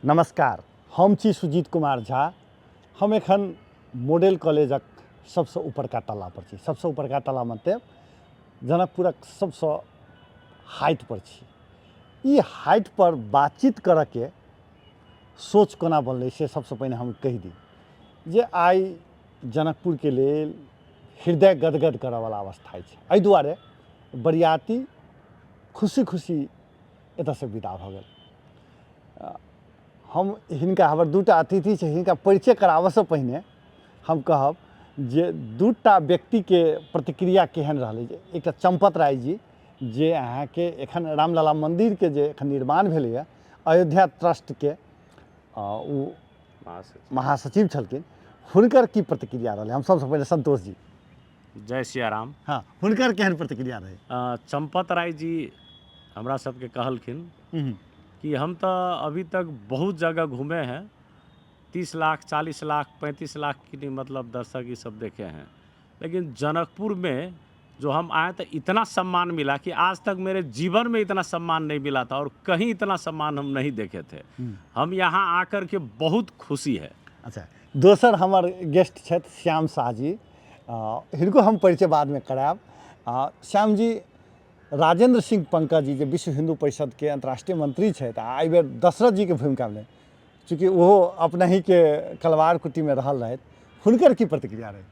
नमस्कार, हम छी सुजीत कुमार झा। हम एखन मॉडल कॉलेजक सबसँ ऊपरका तल्ला पर छी। सबसँ ऊपरका तल्ला मतलब जनकपुरक सबसँ हाइट पर छी। ई हाइट पर बातचीत करऽके सोच कोना बनलै से सबसँ पहिने हम कहि दी जे आइ जनकपुरके लेल हृदय गदगद करऽवला अवस्था अछि। एहि दुआरे बरियाती खुशी खुशी एतऽसँ विदा भऽ गेल। हम हिनका, हमर दूटा अतिथि छै, हिनका परिचय कराबऽसँ पहिने हम कहब जे दूटा व्यक्तिके प्रतिक्रिया केहन रहलै। जे एकटा चम्पत राय जी, जे अहाँके एखन रामलला मन्दिरके जे एखन निर्माण भेलैए अयोध्या ट्रस्टके ओ महासचिव छलखिन, हुनकर की प्रतिक्रिया रहलै? हम सबसँ पहिले संतोष जी। जय सियाराम। हाँ, हुनकर केहन प्रतिक्रिया रहै? चम्पत राय जी हमरा सबके कहलखिन कि हम तऽ अभी तक बहुत जगह घूमे हैं, 30 लाख 40 लाख 35 लाख की मतलब दर्शक ये सब देखे हैं, लेकिन जनकपुर में जो हम आए तो इतना सम्मान मिला कि आज तक मेरे जीवन में इतना सम्मान नहीं मिला था और कहीं इतना सम्मान हम नहीं देखे थे। हम यहाँ आकर के बहुत खुशी है। अच्छा, दोसर हमर गेस्ट छथि श्याम शाह जी, हिनको हम परिचय बादमे करायब। श्याम जी राजेंद्र सिंह पंकज जी जे विश्व हिंदू परिषदके अंतर्राष्ट्रीय मंत्री छथि आ एहिबेर दशरथ जीके भूमिकामे, चूँकि ओहो अपनहिके कलवार कुटीमे रहल रहथि, हुनकर की प्रतिक्रिया रहै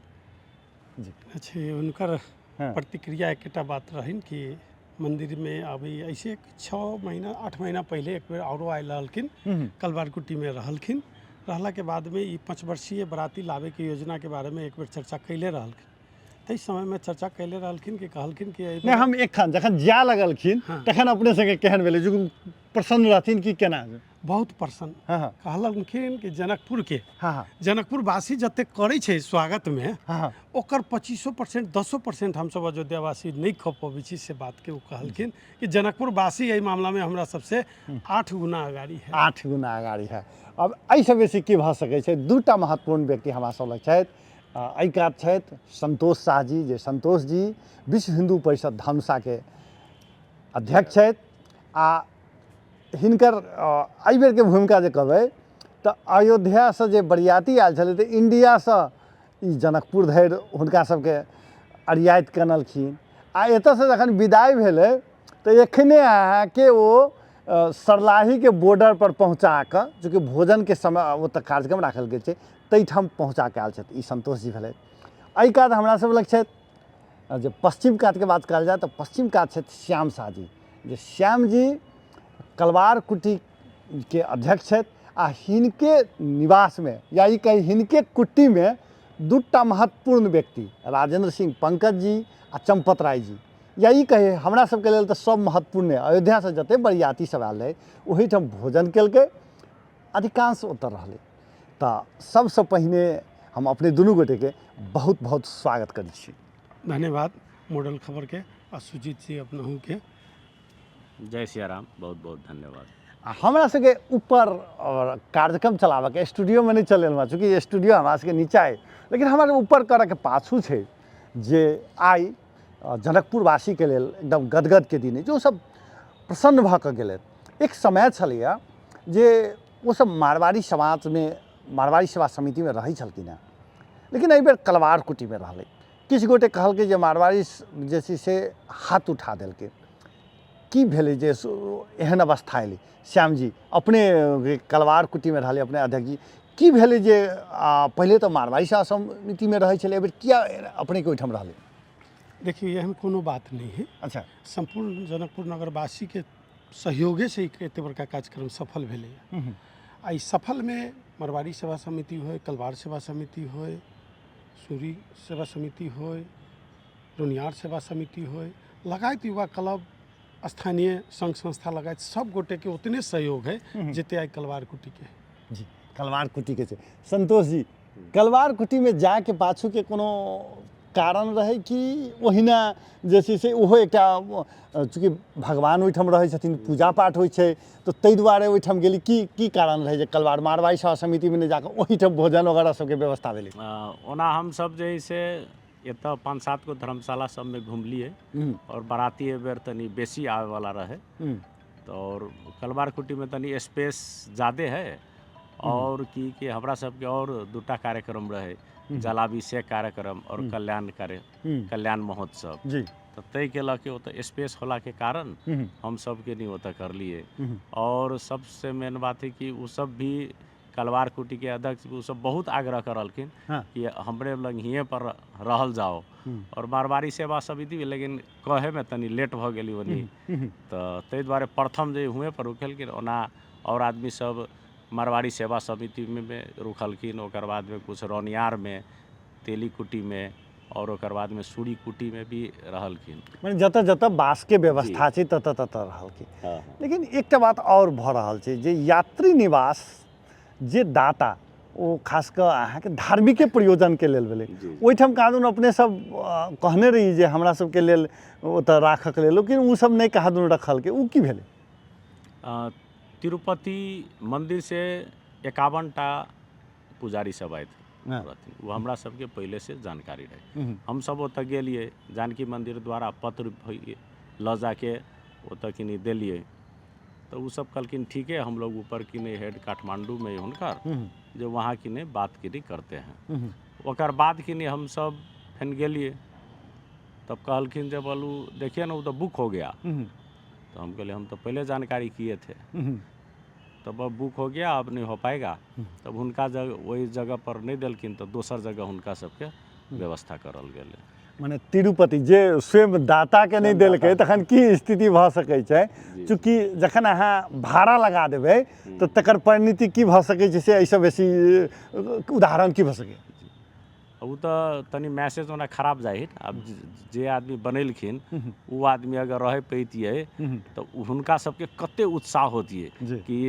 जी? अच्छा, हुनकर प्रतिक्रिया एकेटा बात रहनि कि मंदिरमे अभी ऐसे 6 महीना 8 महीना पहिले एक बेर औरो आयल रहलखिन, कलवार कुटीमे रहलखिन। रहलाके बादमे ई 5 वर्षीय बराती लाबैके योजनाके बारेमे एक बेर चर्चा कैले रहलखिन। ताहि समयमे चर्चा कैले रहलखिन कि कहलखिन कि नहि, हम एखन जखन जाय लगलखिन तखन अपने सबके केहन भेलै? जो प्रसन्न रहथिन कि केना? बहुत प्रसन्न। हाँ, हाँ। कहलखिन कि जनकपुर के हाँ, हाँ। जनकपुरवासी जतेक करै छै स्वागतमे, हाँ, हाँ। ओकर 25% 10% हमसब अयोध्यावासी नहि कऽ पबै छी, से बातके ओ कहलखिन कि जनकपुरवासी एहि मामलामे हमरा सबसे 8 गुना अगाड़ी है। 8 गुना अगाड़ी है। अब एहिसँ बेसी की भऽ सकै छै? दूटा महत्वपूर्ण व्यक्ति हमरा सब लग छथि। एहि कात छथि संतोष शाह जी, जे संतोष जी विश्व हिंदू परिषद धनुषाके अध्यक्ष छथि आ हिनकर एहिबेरके भूमिका जे कहबै तऽ अयोध्यासँ जे बरियाती आयल छलै तऽ इण्डियासँ ई जनकपुर धरि हुनका सबके अरियाइत कनलखिन आ एतऽसँ जखन विदाइ भेलै तऽ एखने अहाँके ओ सरलाहीके बॉर्डरपर पहुँचा कऽ, चूँकि भोजनके समय ओतऽ कार्यक्रम राखल गेल छै, ताहिठाम पहुँचा कऽ आयल छथि। ई संतोष जी भेलथि। एहि कात हमरा सब लग छथि, जे पश्चिम कातके बात कहल जाय तऽ पश्चिम कात छथि श्याम शाह जी, जे श्याम जी कलवार कुटीके अध्यक्ष छथि आ हिनके निवासमे या ई कही हिनके कुटीमे दूटा महत्वपूर्ण व्यक्ति राजेंद्र सिंह पंकज जी आ चंपत राय जी, या ई कही हमरा सबके लेल तऽ सब महत्वपूर्ण है। अयोध्यासँ जते बरियाती सब आयल रहै ओहिठाम भोजन केलकै, अधिकांश ओतऽ रहलै। तऽ सबसँ पहिने हम अपने दुनू गोटेके बहुत बहुत स्वागत करै छी। धन्यवाद मॉडल खबरके आ सुजीत जी अपनहुके। जय सियाराम, बहुत बहुत धन्यवाद। आ हमरा सबके ऊपर और कार्यक्रम चलाबऽके स्टूडियोमे नहि चलेलहुँ, चूँकि स्टूडियो हमरा सबके नीचा अइ, लेकिन हमरा ऊपर करऽके पाछू छै जे आइ जनकपुरवासीके लेल एकदम गदगदके दिन अइ, जे ओसब प्रसन्न भऽ कऽ गेलथि। एक समय छलैए जे ओसब मारवाड़ी समाजमे मारवाड़ी सेवा समितिमे रहै छलखिन हेँ, लेकिन एहिबेर कलवार कुटीमे रहलै। किछु गोटे कहलकै जे मारवाड़ी जे छै से हाथ उठा देलकै। की भेलै जे एहन अवस्था एलै? श्याम जी अपने कलवार कुटीमे रहलै, अपने अध्यक्ष जी, की भेलै जे पहिले तऽ मारवाड़ी सेवा समितिमे रहै छलै, एहिबेर किया अपनेके ओहिठाम रहलै? देखियौ, एहन कोनो बात नहि है। अच्छा। सम्पूर्ण जनकपुर नगरवासीके सहयोगेसँ ई एतेक बड़का कार्यक्रम सफल भेलैए। आ ई सफलमे मारवाड़ी सेवा समिति होइ, कलवार सेवा समिति होइ, सूरी सेवा समिति होइ, रोनियार सेवा समिति होइ, लगायत युवा क्लब, स्थानीय संघ संस्था लगायत सब गोटेके उतने सहयोग है जते आइ कलवार कुटीके है। जी, कलवार कुटीके छै। संतोष जी, कलवार कुटीमे जायके पाछूके कोनो कारण रहै कि ओहिना जे छै से ओहो एकटा चूँकि भगवान ओहिठाम रहै छथिन, पूजा पाठ होइ छै, तऽ ताहि दुआरे ओहिठाम गेली? की की कारण रहै जे कलवार मारवाड़ी सभा समितिमे नहि जाकऽ ओहिठाम भोजन वगैरह सबके व्यवस्था भेलै? ओना हमसब जे है से एतऽ 5-7 गो धर्मशाला सबमे घुमलियै और बराती एहि बेर तनी बेसी आबैवला रहै, तऽ आओर कलवार कुटीमे तनी स्पेस जादे है, आओर की कि हमरा सबके आओर दूटा कार्यक्रम रहै, जलाभिषेक कार्यक्रम आओर कल्याण कार्य कल्याण महोत्सव जी। तऽ ताहिके लऽ के ओतऽ स्पेस होलाके कारण हम सबके नहीं ओतऽ करलिए। और सबसे मेन बात है कि ओ सब भी कलवार कुटी के अध्यक्ष ओ सब बहुत आग्रह करलखिन कि हमरे लग हियें पर रहल जाओ। और मारवाड़ी सेवा समिति भी, लेकिन कहेमे तनी लेट भऽ गेली ओनी, तऽ ताहि दुआरे प्रथम जे हुएँ पर रुकलखिन। ओना आओर आदमी सब मारवाड़ी सेवा समितिमे रुकलखिन, ओकर बादमे कुछ रौनियारमे, तेली कुटीमे और ओकर बादमे सूरी कुटीमे भी रहलखिन। मने जतऽ जतऽ बासके व्यवस्था छै ततऽ ततऽ रहलखिन। लेकिन एकटा बात आओर भऽ रहल छै जे यात्री निवास जे दाता ओ खास कऽ अहाँके धार्मिके प्रयोजनके लेल भेलै, ओहिठाम कहाँदुन अपने सब कहने रही जे हमरा सबके लेल ओतऽ राखऽके लेल, लेकिन ओ सब नहि कहाँदुन रखलकै, ओ की भेलै? तिरुपति मन्दिर से 51 टा पुजारी सब आयल रहथिन, ओ हमरा सबके पहिलेसँ जानकारी रहै। हमसब ओतऽ गेलियै, जानकी मन्दिर द्वारा पत्र लऽ जाके ओतऽ किनी देलियै, तऽ ओ सब कहलखिन ठीक है, हम लोग ऊपर किने हेड काठमांडूमे हुनकर जे वहाँ किने बात किनी करते हैं। ओकर बाद किने हमसब फेन गेलियै, तब कहलखिन जे बोलू देखिए ना वो तो बुक हो गया। तो हम कहलिए हम तो पहले जानकारी किए थे, तब अब बुक हो गया, अब नहीं हो पाएगा। तब हुनका जगह ओहि जगह पर नहीं देलखिन, तऽ दोसर जगह हुनका सबके व्यवस्था करल गेलै। मने तिरुपति जे स्वयं दाताके नहि देलकै तखन की स्थिति भऽ सकै छै? चूँकि जखन अहाँ भाड़ा लगा देबै तऽ तकर परिणति की भऽ सकै छै से एहिसँ बेसी उदाहरण की भऽ सकै? ओ तऽ तनि मैसेज ओना खराब जाइ हइ। आब जे आदमी बनेलखिन ओ आदमी अगर रहै पैतियै तऽ हुनका सबके कते उत्साह होतियै कि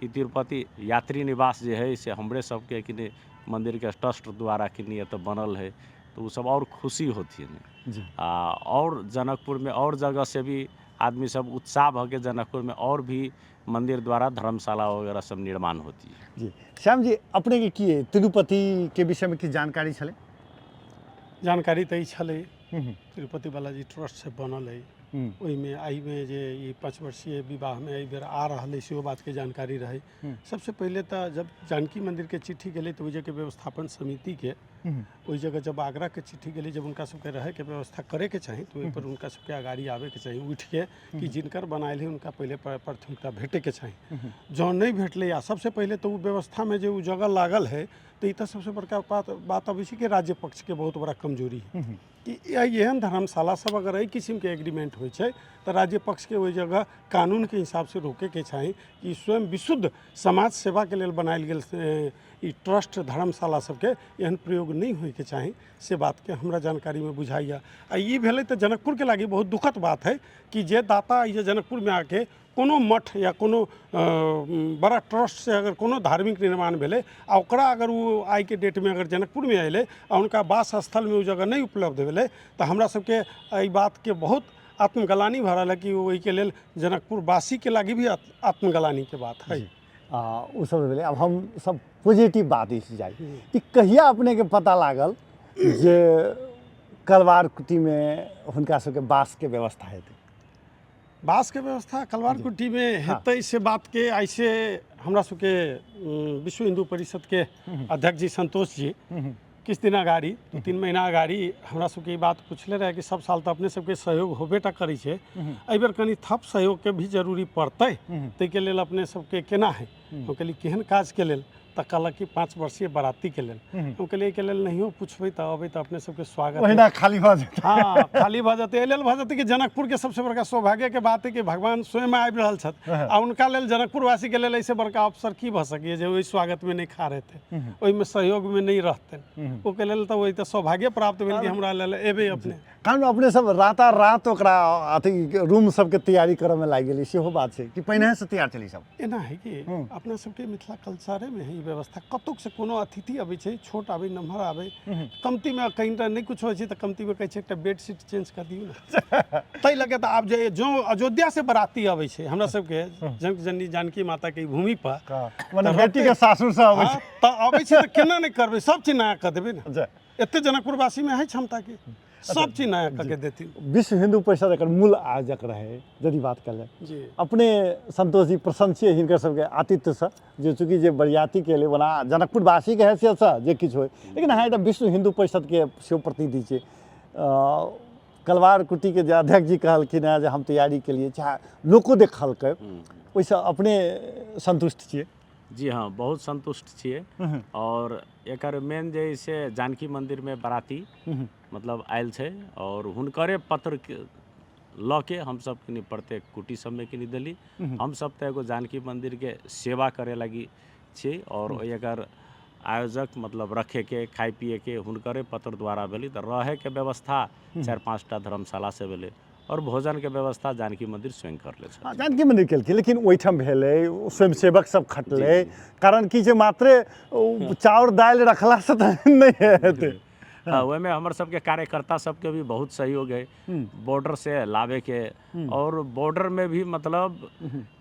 ई तिरुपति यात्री निवास जे हइ से हमरे सबके कि नहि मन्दिरके ट्रस्ट द्वारा कि नहि एतऽ बनल हइ, तऽ ओ सब आओर खुशी होथिन। आ आओर जनकपुरमे आओर जगह से भी आदमी सब उत्साह भऽ के जनकपुरमे आओर भी मंदिर द्वारा धर्मशाला वगैरह सब निर्माण होती है। जी श्याम जी, अपने के की तिरुपति के विषय में की जानकारी छलै? जानकारी तऽ ई छलै, तिरुपति बालाजी ट्रस्ट से बनल है, ओहिमे एहिमे जे ई 5 वर्षीय विवाहमे एहि बेर आ रहल है सेहो बातके जानकारी रहै। सबसे पहिले तऽ जब जानकी मन्दिरके चिट्ठी गेलै तऽ ओहि जगहके व्यवस्थापन समितिके ओहि जगह जब आग्रहके चिट्ठी गेलै, जब हुनका सबके रहैके व्यवस्था करैके चाही तऽ ओहिपर हुनका सबके अगाड़ी आबैके चाही उठिके कि जिनकर बनायल है हुनका पहिले प्राथमिकता भेटैके चाही। जँ नहि भेटलै आ सबसे पहिले तऽ ओ व्यवस्थामे जे ओ जगह लागल है तऽ ई तऽ सबसे बड़का बात अबै छै कि राज्य पक्षके बहुत बड़ा कमजोरी है कि एहन धर्मशाला सब अगर एहि किसिमके एग्रीमेंट होइ छै तऽ राज्य पक्षके ओहि जगह कानूनके हिसाबसँ रोकैके चाही कि स्वयं विशुद्ध समाज सेवाके लेल बनायल गेल ई ट्रस्ट धर्मशाला सबके एहन प्रयोग नहि होइके चाही, से बातके हमरा जानकारीमे बुझाइए। आ ई भेलै तऽ जनकपुरके लागि बहुत दुखद बात है कि जे दाता जे जनकपुरमे आके कोनो मठ या कोनो बड़ा ट्रस्टसँ अगर कोनो धार्मिक निर्माण भेलै आ ओकरा अगर ओ आइके डेटमे अगर जनकपुरमे अयलै आ हुनका वास स्थलमे ओ जगह नहि उपलब्ध भेलै तऽ हमरा सबके एहि बातके बहुत आत्मग्लानि भऽ रहल है कि ओहिके लेल जनकपुरवासीके लागि भी आत्मग्लानिके बात है। आ ओ सब भेलै। आब हम सब पॉजिटिव बात दिस जाइ। ई कहिया अपनेके पता लागल जे कलवार कुटीमे हुनका सबके बासके व्यवस्था हेतै? बासके व्यवस्था कलवार कुटीमे हेतै से बातके ऐसे हमरा सबके विश्व हिन्दू परिषदके अध्यक्ष जी संतोष जी किछु दिन अगाड़ी 2-3 महीना अगाड़ी हमरा सबके ई बात पुछले रहै कि सब साल तऽ अपने सबके सहयोग होबे टा करै छै, एहिबेर कनि थप सहयोगके भी जरूरी पड़तै, ताहिके लेल अपने सबके केना है? हम कहलियै केहन काजके लेल? तऽ कहलक कि 5 वर्षीय बरातीके लेल। हम कहलियै एहिके लेल नहियो पुछबै तऽ अबै तऽ अपने सबके स्वागत है। ओहिना खाली भऽ जेतै। हाँ, खाली भऽ जेतै। एहि लेल भऽ जेतै कि जनकपुरके सबसँ बड़का सौभाग्यके बात है कि भगवान स्वयं आबि रहल छथि आ हुनका लेल जनकपुरवासीके लेल एहिसँ बड़का अवसर की भऽ सकैए जे ओहि स्वागतमे नहि खा रहतै, ओहिमे सहयोगमे नहि रहतै, ओहिके लेल तऽ ओहि तऽ सौभाग्य प्राप्त भेल कि हमरा लेल एबै अपने। कारण अपने सब राता रात ओकरा अथी रूम सबके तैयारी करऽमे लागि गेली, सेहो बात छै कि पहिनेसँ तैयार छलै सब? एना है कि अपना सबके मिथिला कल्चरेमे है ई व्यवस्था, कतौसँ कोनो अतिथि अबै छै, छोट आबै नमहर आबै, कमतीमे कनिटा नहि किछु होइ छै तऽ कमतीमे कहै छै एकटा बेडशीट चेंज कऽ दियौ ने, ताहि लऽ कऽ। तऽ आब जे जँ अयोध्यासँ बराती अबै छै हमरा सबके जनक जननी जानकी माताके भूमि पर, मने बेटीके सासुरसँ अबै छै, तऽ अबै छै तऽ केना नहि करबै, सब चीज नया कऽ देबै ने, एते जनकपुरवासीमे है क्षमता की। सब चीज नया कऽ के देथिन। विश्व हिंदू परिषद एकर मूल आयोजक रहे, यदि बात कयल जाय। जी। अपने संतोष जी प्रसन्न छियै हिनकर सबके आतिथ्यसँ, जे चूँकि जे बरियातीके एलै, ओना जनकपुरवासीके हैसियतसँ जे किछु होइ, लेकिन अहाँ एकटा विश्व हिंदू परिषदके सेहो प्रतिनिधि छियै। कलवार कुटीके जे अध्यक्ष जी कहलखिन हेँ जे हम तैयारी केलियै, चाहे लोको देखलकै, ओहिसँ अपने सन्तुष्ट छियै? जी हाँ, बहुत संतुष्ट छियै। और एकर मेन जे है से जानकी मंदिरमे बराती मतलब आयल छै और हुनकरे पत्र लऽ के हमसब कनि प्रत्येक कुटी सबमे कनि देली। हमसब तऽ एगो जानकी मंदिरके सेवा करे लागी छी और एकर आयोजक मतलब रखेके खाय पियेके हुनकरे पत्र द्वारा भेलै। तऽ रहैके व्यवस्था 4-5टा धर्मशाला से भेलै और भोजनके व्यवस्था जानकी मंदिर स्वयं करले छथिन। हँ, जानकी मंदिर केलखिन, लेकिन ओहिठाम भेलै स्वयंसेवक सब खटलै, कारण की जे मात्रे ओ चाउर दालि रखलासँ तऽ नहि हेतै। हाँ, ओहिमे हमर सबके कार्यकर्ता सबके भी बहुत सहयोग है बॉर्डर से लाबे के, और बॉर्डर में भी मतलब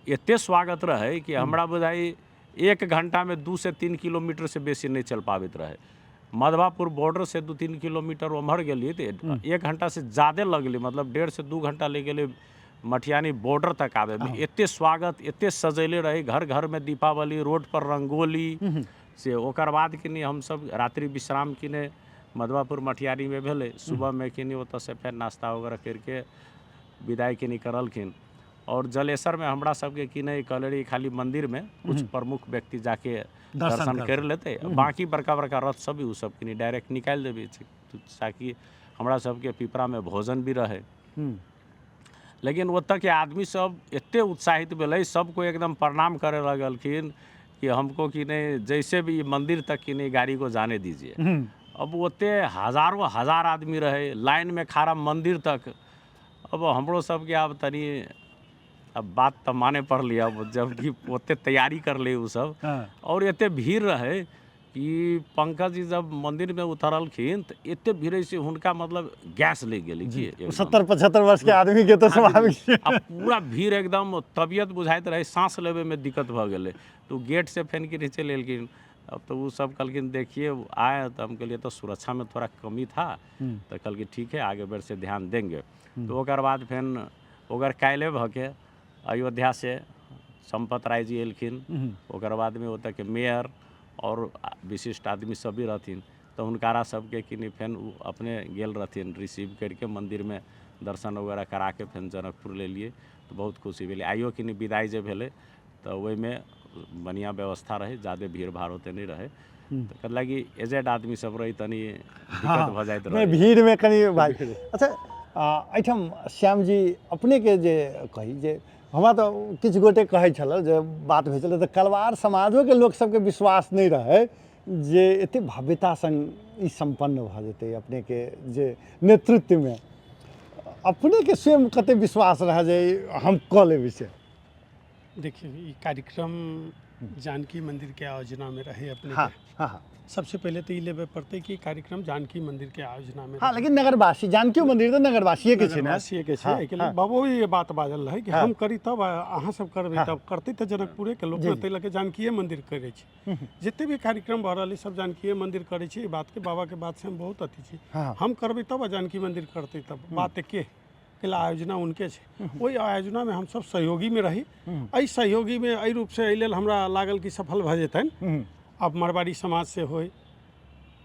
एते स्वागत रहे कि हमरा बुझाई 1 घंटा में 2 से 3 किलोमीटर से बेसी नहीं चल पाबैत रहे। मधवापुर बॉर्डर से 2-3 किलोमीटर उम्हर गेलियै तऽ 1 घंटा से ज़्यादे लगलै, मतलब 1.5 से 2 घंटा लागि गेलै मटियानी बॉर्डर तक आबैमे। एते स्वागत, एते सजैले रहे, घर घर में दीपावली, रोड पर रंगोली से। ओकर बाद कि नहीं हमसब रात्रि विश्राम कि नहीं मधवापुर मटियानी में भेलै। सुबह में कि नहीं ओतऽ से फेर नाश्ता वगैरह करके विदाई कि नहीं करलखिन। और जलेसर में हमरा सबके कि नहीं कहले रही खाली मंदिर में कुछ प्रमुख व्यक्ति जाके दर्शन कर लेते, बाकी बड़का बड़का रथ सब भी उ सब कि नहीं डायरेक्ट निकालि देबै, ताकि हमरा सबके पिपरा में भोजन भी रहे। लेकिन ओतऽ के आदमी सब एते उत्साहित भेलै, सबको एकदम प्रणाम करे लगलखिन कि हमको कि नहीं जैसे भी मंदिर तक कि नहीं गाड़ी को जाने दीजिए। अब ओते हजारों हजार आदमी रहे लाइन में खड़ा मंदिर तक। अब हमरो सबके आब तनी अब बात तऽ माने पड़लै, अब जबकि ओते तैयारी कर ले उ सब। और एते भीड़ रहे कि पंकज जी जब मंदिर में उतरलखिन तऽ एते भीड़ से हुनका मतलब गैस लागि गेलै कि एकदम। 70-75 वर्ष के आदमी के तऽ स्वाभाविक छै। आ पूरा भीड़ एकदम तबियत बुझाइत रहै, साँस लेबे में दिक्कत भऽ गेलै। तऽ ओ गेट से फेन कि चलि एलखिन। अब तऽ ओ सब कहलखिन देखिए आए, तऽ हम कहलिए तऽ सुरक्षा में थोड़ा कमी था, तऽ कहलखिन ठीक है आगे बेर से ध्यान देंगे। तऽ ओकर बाद फेन ओकर काल्हि भऽ के अयोध्या से संपत राय जी एलखिन, ओकर बादमे ओतऽके मेयर और विशिष्ट आदमी सब भी रहथिन, तऽ हुनकारा सबके कि नहि फेन ओ अपने गेल रहथिन रिसीव करिके मंदिरमे दर्शन वगैरह कराके फेन जनकपुर लेलिए। तऽ बहुत खुशी भेलै। आइयो कि नहि विदाई जे भेलै तऽ ओहिमे बढ़िआँ व्यवस्था रहै, जादे भीड़ भाड़ ओते नहि रहै, तऽ लागी एजेड आदमी सब रहै तनी दिक्कत भऽ जाइत रहै भीड़मे कनि भाइ। अच्छा, एहिठाम श्याम जी अपनेके जे कही जे हमरा तऽ किछु गोटे कहै छलै जे बात भेल छलै तऽ कलवार समाजोके लोक सबके विश्वास नहि रहै जे एते भव्यता सङ्ग ई सम्पन्न भऽ जेतै। अपनेके जे नेतृत्वमे अपनेके स्वयं कते विश्वास रहै जे हम कऽ लेबै से? देखिए, ई कार्यक्रम जानकी मंदिर के आयोजना में रहे अपने। हाँ हाँ हाँ सबसे पहले तो ई लेबे पड़तै कि कार्यक्रम जानकी मंदिर के आयोजना में। हाँ, लेकिन नगरवासी, जानकी मंदिर तऽ नगरवासिए के छै ने। नगरवासिए के छै। हाँ, एहिके लेल हाँ। बाबो ई बात बाजल रहै कि हम करी तब अहाँ सब करबै हाँ। तब करतै तऽ जनकपुरे के लोक, ताहि लऽ के जानकीए मंदिर करै छै। जते भी कार्यक्रम भऽ रहल है सब जानकीए मंदिर करै छै। ई बात के बाबा के बात से हम बहुत अथी छी। हाँ। हम करबै तब आ जानकी मंदिर करतै तब, बात एके के आयोजना उनके छै। ओहि आयोजनामे हमसब सहयोगीमे रही। एहि सहयोगीमे एहि रूपसँ एहि लेल हमरा लागल कि सफल भऽ जेतनि। आब मारवाड़ी समाज से होय,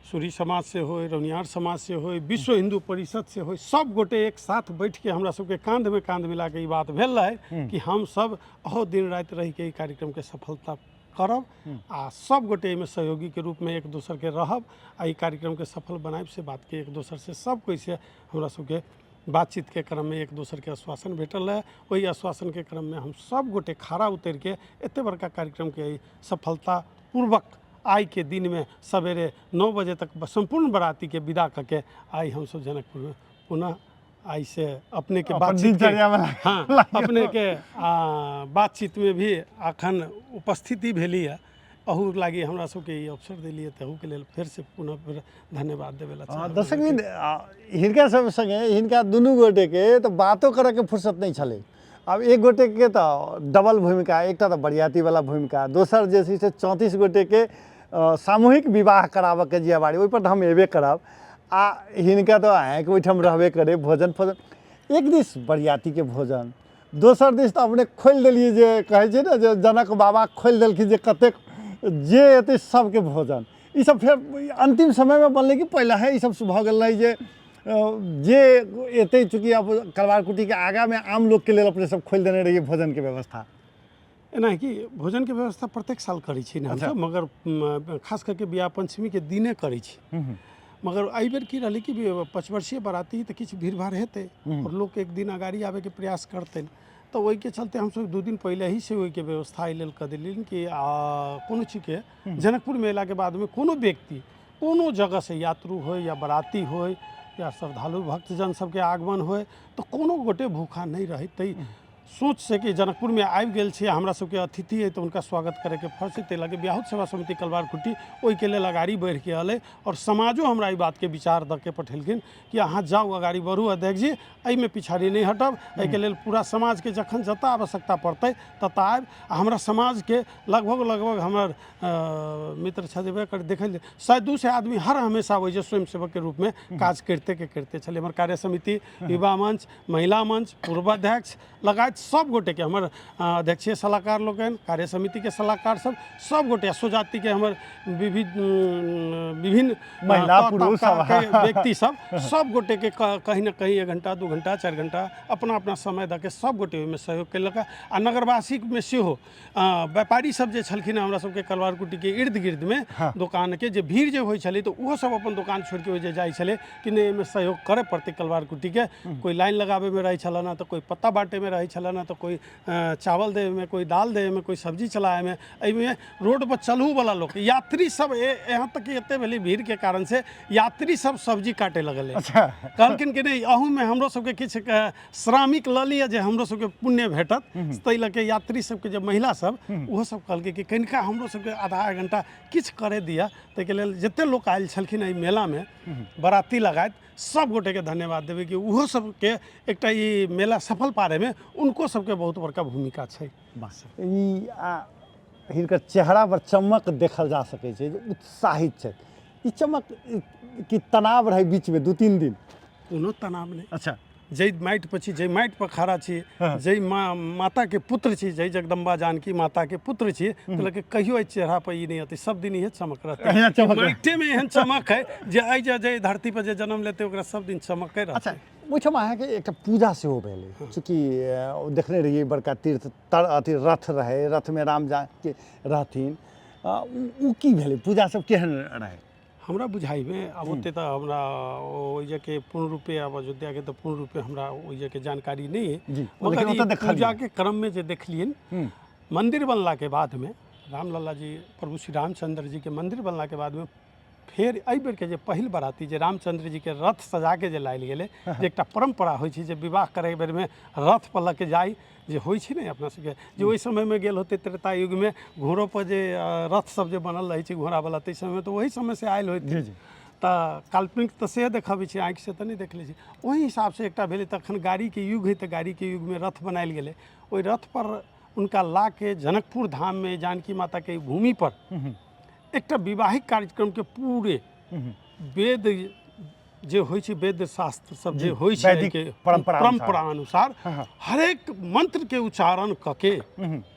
सूरी समाज से होय, रौनियार समाज से होय, विश्व हिंदू परिषद से होय, सब गोटे एक साथ बैठ के हमरा सबके कांध में कांध मिला के ई बात भेल रहे कि हम सब अहो दिन राति रहि के ई कार्यक्रम के सफलता करब आ सब गोटे एहिमे सहयोगी के रूप में एक दोसर के रहब आ ई कार्यक्रम के सफल बनायब। से बात के एक दोसर से सब कोई से हमरा सबके बातचीत के क्रम में एक दोसर के आश्वासन भेटल रहे। ओहि आश्वासन के क्रम में हम सब गोटे खड़ा उतर के एते बड़का कार्यक्रम के सफलता पूर्वक आइ के दिन में सवेरे 9 बजे तक संपूर्ण बराती के विदा करके आइ हम सब जनकपुर में पुनः आइ से अपने के अपन बातचीत के दिनचर्या में हाँ, अपने के बातचीत में भी अखन उपस्थिति भेली है। अहू लागी हमरा सबके ई अवसर देलियै, तहू के लेल फेर से पुनः फेर धन्यवाद देवे ला चाहब। दर्शक बिन, हिनका सब संगे हिनका दुनू गोटे के तऽ बातो करऽ के फुर्सत नहि छलै। आब एक गोटे के तऽ डबल भूमिका, एकटा तऽ बरियाती वाला भूमिका, दोसर जे छै से 34 गोटे के सामूहिक विवाह कराबऽ के जिम्मेवारी, ओहिपर तऽ हम एबे करब। आ हिनका तऽ अहाँके ओहिठाम रहबे करै भोजन फोजन। एक दिस बरियातीके भोजन, दोसर दिस तऽ अपने खोलि देलियै जे कहै छै ने जे जनक बाबा खोलि देलखिन जे कतेक जे एतै सबके भोजन। ई सब फेर अन्तिम समयमे बनलै कि पहिले ही ई सब भऽ गेल रहै जे जे एतै, चूँकि अब कलवार कुटीके आगाँमे आम लोकके लेल अपने सब खोलि देने रहियै भोजनके व्यवस्था। एनाकि भोजनके व्यवस्था प्रत्येक साल करै छी ने हमसब, मगर खास करके बियाह पंचमीके दिने करै छी। मगर एहि बेर की रहलै कि पचवर्षीय बराती तऽ किछु भीड़ भाड़ हेतै आओर लोक एक दिन अगाड़ी आबैके प्रयास करतै, तऽ ओहिके चलते हमसब 2 दिन पहिले ही से ओहिके व्यवस्था एहि लेल कऽ देलियनि कि कोनो चीजके जनकपुर मेलाके बादमे कोनो व्यक्ति कोनो जगहसँ यात्रु होइ या बराती होइ या श्रद्धालु भक्तजन सबके आगमन होइ तऽ कोनो गोटे भूखा नहि रहै। ताहि सोचसँ कि जनकपुरमे आबि गेल छी, हमरा सबके अतिथि अइ तऽ हुनका स्वागत करैके फर्ज छै, ताहि लऽ कऽ ब्याहुत सेवा समिति कलवार कुट्टी ओहिके लेल अगाड़ी बढ़िके अयलै। आओर समाजो हमरा एहि बातके विचार दऽ के पठेलखिन कि अहाँ जाउ, अगाड़ी बढ़ू अध्यक्ष जी, एहिमे पिछाड़ी नहि हटब। एहिके लेल पूरा समाजके जखन जतऽ आवश्यकता पड़तै ततऽ आबि। आ हमरा समाजके लगभग लगभग हमर मित्र छथि कर देखल 100-200 आदमी हर हमेशा ओहि जे स्वयंसेवकके रूपमे काज करिते के करिते छलै। हमर कार्य समिति, युवा मंच, महिला मंच, पूर्वाध्यक्ष लगायत सब गोटेके हमर अध्यक्षीय सलाहकार लोकनि, कार्य समितिके सलाहकार सब सब गोटे, स्वजातिके हमर विभिन्न महिला पुरुष व्यक्ति सब सब गोटेके कहीं ने कहीं 1 घंटा 2 घंटा 4 घंटा अपना अपना समय दऽ के सब गोटे ओहिमे सहयोग केलक। आ नगरवासीमे सेहो व्यापारी सब जे छलखिन हमरा सबके कलवार कुटीके इर्द गिर्दमे दोकानके जे भीड़ जे होइ छलै तऽ ओहो सब अपन दोकान छोड़िके ओहि जे जाइ छलै कि नहि एहिमे सहयोग करऽ पड़तै कलवार कुटीके। कोइ लाइन लगाबैमे रहै छलनि हँ, तऽ कोइ पत्ता बाँटैमे रहै छलनि हँ, तऽ कोइ चावल दैमे, कोइ दाल दैमे, कोइ सब्जी चलाबैमे। एहिमे रोडपर चलूवला लोक यात्री सब यहाँ तक कि एते भेलै भीड़के कारण से यात्री सब सब्जी काटै लगलै। कहलखिन कि नहि अहूमे हमरो सबके किछु श्रामिक लऽ लिअ जे हमरो सबके पुण्य भेटत। ताहि लऽ के यात्री सबके जे महिला सब ओहो सब कहलकै कि कनिका हमरो सबके आधा घंटा किछु करय दिअ। ताहिके लेल जते लोक आयल छलखिन एहि मेलामे बराती लगाइत सब गोटेके धन्यवाद देबै कि ओहो सबके एकटा ई मेला सफल पारैमे उनको सबके बहुत बड़का भूमिका छै। ई हिनकर चेहरा पर चमक देखल जा सकै छै जे उत्साहित छथि। ई चमक कि तनाव रहै बीचमे 2-3 दिन? कोनो तनाव नहि। अच्छा। जै माटि पर छी, जै माटि पर खड़ा छी, जै माताके पुत्र छी, जै जगदम्बा जानकी माताके पुत्र छी, तऽ लगे कहियो एहि चेहरा पर ई नहि अतै, सब दिन इहे चमक रहतै। माटिमे एहन चमक है जे एहि जे धरती पर जे जन्म लेतै ओकरा सब दिन चमके रहतै। अच्छा, ओहिठाम अहाँके एकटा पूजा सेहो भेलै, चूँकि देखने रहियै बड़का तीर्थ तर अथी रथ रहै, रथमे राम जानकी रहथिन, ओ की भेलै पूजा सब केहन रहै? हमरा बुझाइमे आब ओते तऽ हमरा ओहि जगहके पूर्ण रूपे आब अयोध्याके तऽ पूर्ण रूपे हमरा ओहि जगहके जानकारी नहि जी, अइ, मगर लेकिन ई ओतऽ देखलियै। पूजाके क्रममे जे देखलियनि मन्दिर बनलाके बादमे रामलला जी प्रभु श्री रामचंद्र जीके मन्दिर बनलाके बादमे फेर एहि बेरके जे पहिल बराती जे रामचंद्र जीके रथ सजाके जे लायल गेलै, जे एकटा परम्परा होइ छै जे विवाह करैके बेरमे रथ पर लऽ के जाइ जे होइ छै ने अपना सबके, जे ओहि समयमे गेल होतै त्रेता युगमे घोड़ोपर जे रथ सब जे बनल रहै छै घोड़ावला, ताहि समयमे तऽ ओहि समयसँ आयल होतै। जी, जी। तऽ काल्पनिक तऽ से देखबै छै, आँखिसँ तऽ नहि देखले छै। ओहि हिसाबसँ एकटा भेलै तखन गाड़ीके युग हइ तऽ गाड़ीके युगमे रथ बनायल गेलै। ओहि रथपर हुनका लाके जनकपुर धाममे जानकी माताके भूमिपर एकटा विवाहिक कार्यक्रमके पूरे वेद जे होइ छै, वेद शास्त्र सब जे होइ छै वैदिक के परंपरा अनुसार। परंपरा अनुसार हरेक मंत्र के उच्चारण कऽ के